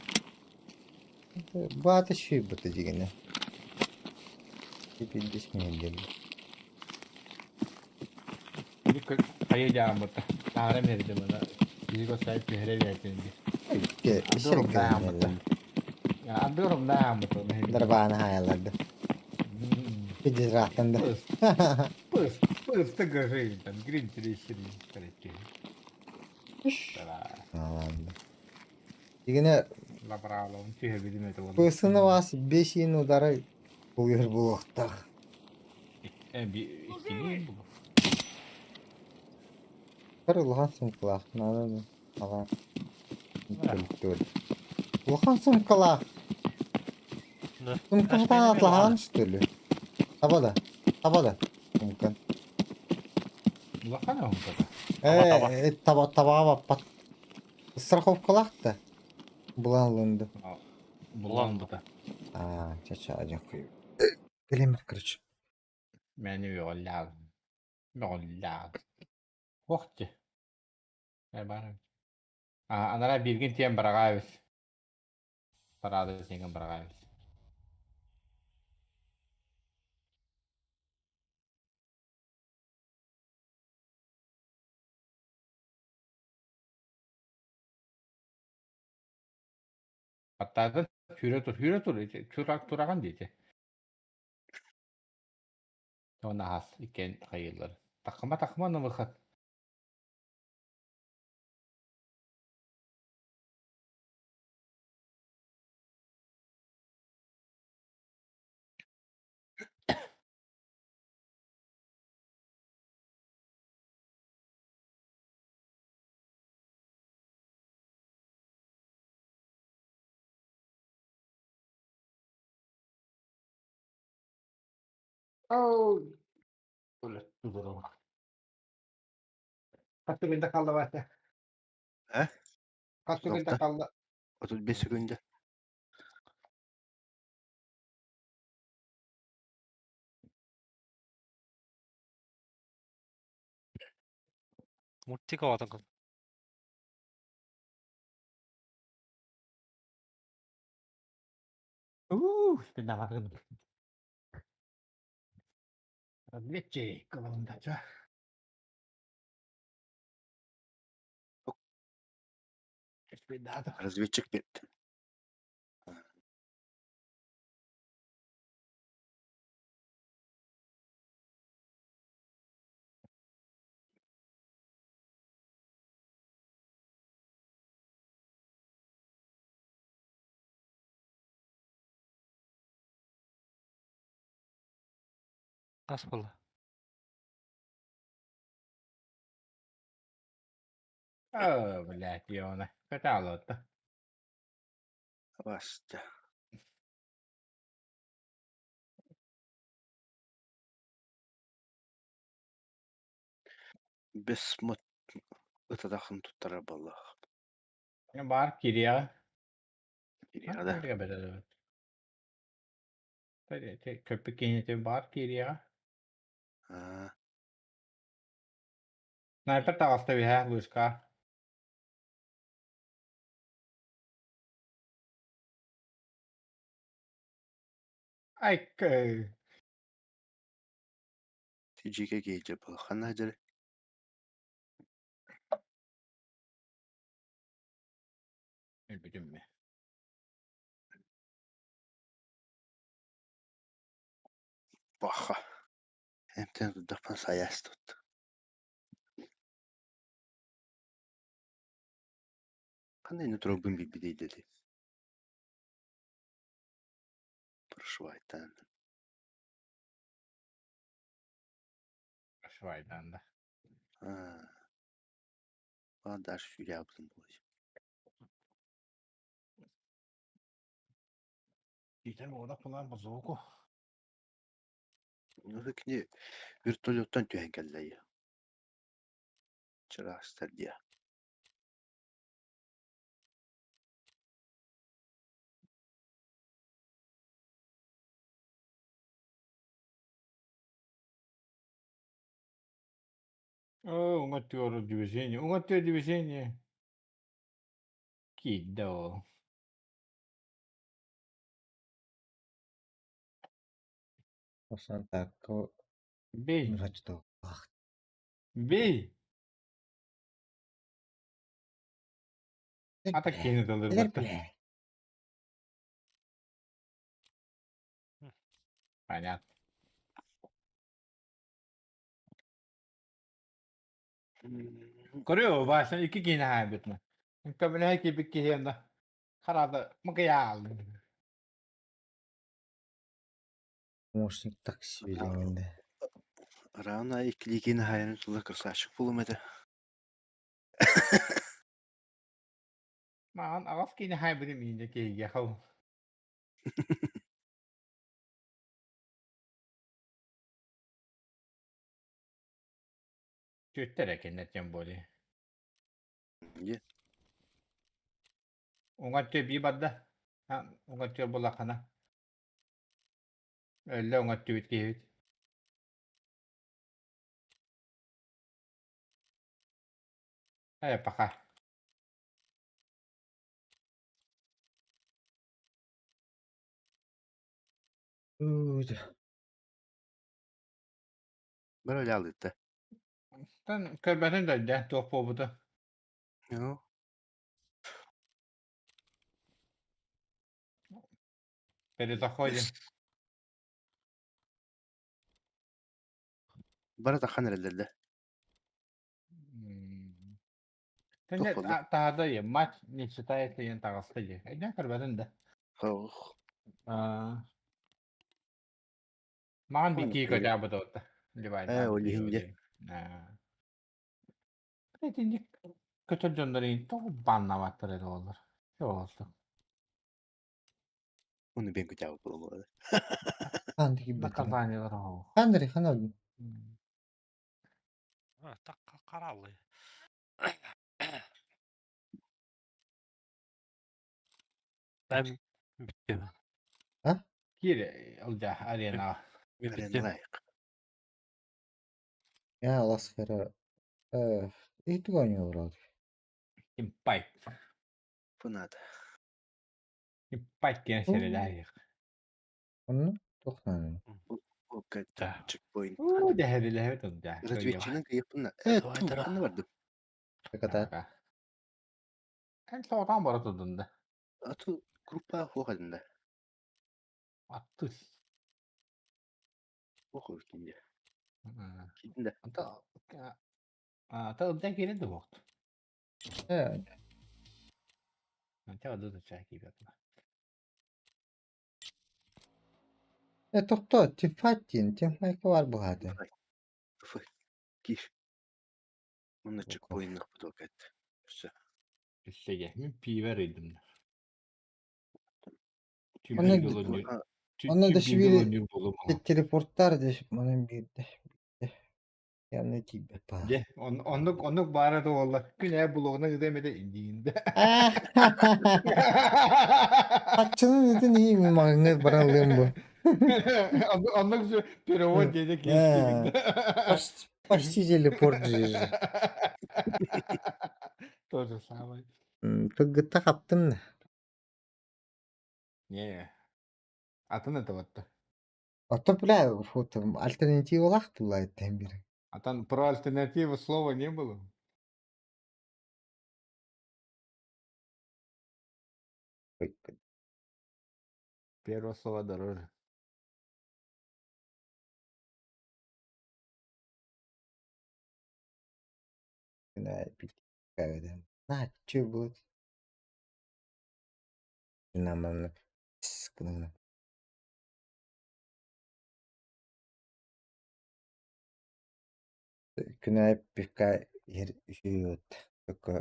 S1: Баата шүйбүтэ дигинэ. Пиздец миһин
S2: Хайа дьааммыта. Таара мердим ана. Биһиги сайт түһэрэ биэртин ди.
S1: Ишер
S2: Адырым наамыта.
S1: Дарбаана хаяларды. Пиздец раахтан да.
S2: Пыс, пыс, ты там грин трещины.
S1: Ладно. Дигинэ
S2: Лабралом түһэ билим это вот.
S1: пысыны вас бесин удары булгер булуохтаах.
S2: Би иккини бу.
S1: Кыр улахан сумкалаах. Надо ага. Улахан сумкалаах.
S3: Да.
S1: Сумкаһытаан атлаһаан что ли? Таба да. Таба да. Сумкан.
S2: Улахан оһунта.
S3: Таба, таба.
S1: Э, таба табаға баппат. Страховкалаах да. Булан лынды.
S2: Булан бута.
S1: А, чача ажак. Билемер, короче.
S2: Мәне йоллаа. Йоллаа. Вохти. Э бар. А анара биргин тиен барагабыз. Парада сенген барагабыз. Аттарды хүрө тур, хүрө тур, турак тураган дейти. Она хас икен хайылар. Такма такма на выход.
S4: Оо, Хас секунда хаалла Вася?
S6: Э?
S4: Хас секунда
S6: Алта.
S4: хаалла?
S6: 35 секунда.
S3: Мультик оҕотун кыл.
S2: Ууу, спиннавагын.
S4: Разведчик кылында.
S6: Разведчик бит.
S3: Хас буолла?
S2: Оо, блядь, Иона. Каталота.
S6: Баста. Бес мут ытатахын туттарар буоллах.
S2: Бар кириэҕэ.
S6: Кириэҕэ да.
S2: Көппүт киһинитин бар кириэҕэ.
S6: Аа,
S2: Снайпер таҕыста үһэ вышка. Ай,
S6: TGK кейджи был. Ханна дьэ
S2: өлбүтүм ми.
S6: баха. Эмтэн туддахпын сайаас тут. Ханна энэ турабын билбит Прошвайтан.
S2: Швайдан да.
S6: Аа. Бадар сүрябытын буолуо.
S4: Дитер ода кулан бозоку.
S6: Ну кини вертолеттан түһэн кэллэ. Чараастар диэ.
S2: Оо, уҥа движение. Уҥа движение. Киирдэ ол.
S1: Осон так
S2: Бей.
S1: Нурачтаах.
S2: Бей. Ата киһини
S1: Билэр
S2: талырбатта.
S1: билэр.
S2: Понятно. Көрүө, Вася икки киһини хаайбытна. Көмөлөһө киирбит киһи онно харада макыйаал.
S1: Помощник такси билиҥҥинде.
S6: Рана иккилиикини хайарын тула красавчик буолуом этэ.
S2: Маҕан аҕас киһини хаайбытым иинэ киһигэ хал. Түөттэр экиннэ тем более.
S6: Дьэ,
S2: Уҥа өттү бии барда. Уҥа өттүгэр буллаххына. Өллө уҥа өттүбүт киһибит. Э, пока.
S1: Уу,
S6: бары өлө
S2: Тан көрбөтүн да дьэ туох буолбута.
S6: Ну,
S2: Перезаходим.
S6: бары тахан эрэллэр
S2: Тэнэ
S6: Туох буолла?
S2: таһада матч не считается диэн таҕыста дии. Эйдэн көрбөтүн да.
S6: Ох,
S2: Аа. Маҕан бикии көтөөбүт отта.
S6: Ээ, ол иһин дьэ.
S2: Аа. Итинник көтөр дьоннор тоҕо баннабаттар эрэ олор. Чоҕолсу.
S6: Оны бен күтәбит буолуо.
S1: Ханна киирбэтэ?
S2: Наказаниелар оһоҕу.
S1: Ханна эрэ ханна бардын?
S3: А, так кораллы. Ben bitti.
S1: А?
S2: Киир ылдьа аренаҕа.
S3: Мен bitti.
S6: Ареналаах.
S1: Я ласкара. Э, ити оонньуулар.
S2: Импайт.
S6: Бу наада.
S2: Импайт диэн сэрэлээһиэх.
S1: Онно туох нааданы?
S6: Окей,
S3: Да.
S6: чекпоинт.
S2: Уу дэһэрилэһэбит ылдьа.
S6: Разведчинан кыйыппын. Э,
S3: Давай,
S6: ту,
S3: давай.
S6: ханна бардым?
S1: Таката.
S2: Эн соҕотоон бара турдун да.
S6: Ату группа хуохадын да.
S2: Аттыс.
S6: Хуох кинде. Кидин да.
S2: Ата ата ылдьа киирэн да буолт.
S1: Э,
S2: Антя ады да чай киирбэт.
S1: э, тохтоо, teamfight диэн, teamfight-ка баар буолааты.
S6: Фу. Кир. Онно чекпоиннах бутуокат. Все.
S2: Өссөге. Мин пиибэр ыйдым.
S1: Онно
S2: Түбүргө
S1: онно да шибири
S2: олонньур буолума.
S1: телепорттар деш манан биирдэ. Явно тиийбэт баар.
S2: Дьэ, оннук оннук баара да буолла. Күн ээ булугуна ыта эмэтэ индиинде.
S1: Хаччынан итин ии маҥҥа баран ылыам бу.
S2: Оннук же перевод диэни
S1: Э,
S2: киистибит.
S1: почти почти телепорт же.
S2: То же самое.
S1: Кыргытта хаптым да.
S2: Не. Атын это вот.
S1: Ото бля, фу там альтернативалаах буолла эттэн биир.
S2: А там про альтернативу слова не было. Первое слово дороже.
S1: На, будет? Нам гына. Күнай пивка ер үчүгэй Только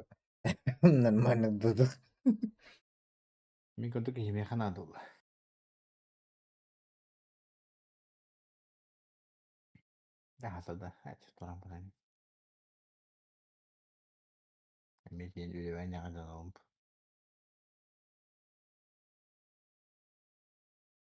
S1: нормально буду.
S2: Мин курдук киһимиэхэ наада буолла. Дахаса да, эт туран баран. Эмиэ диэн үлэбэн яҕаданабын.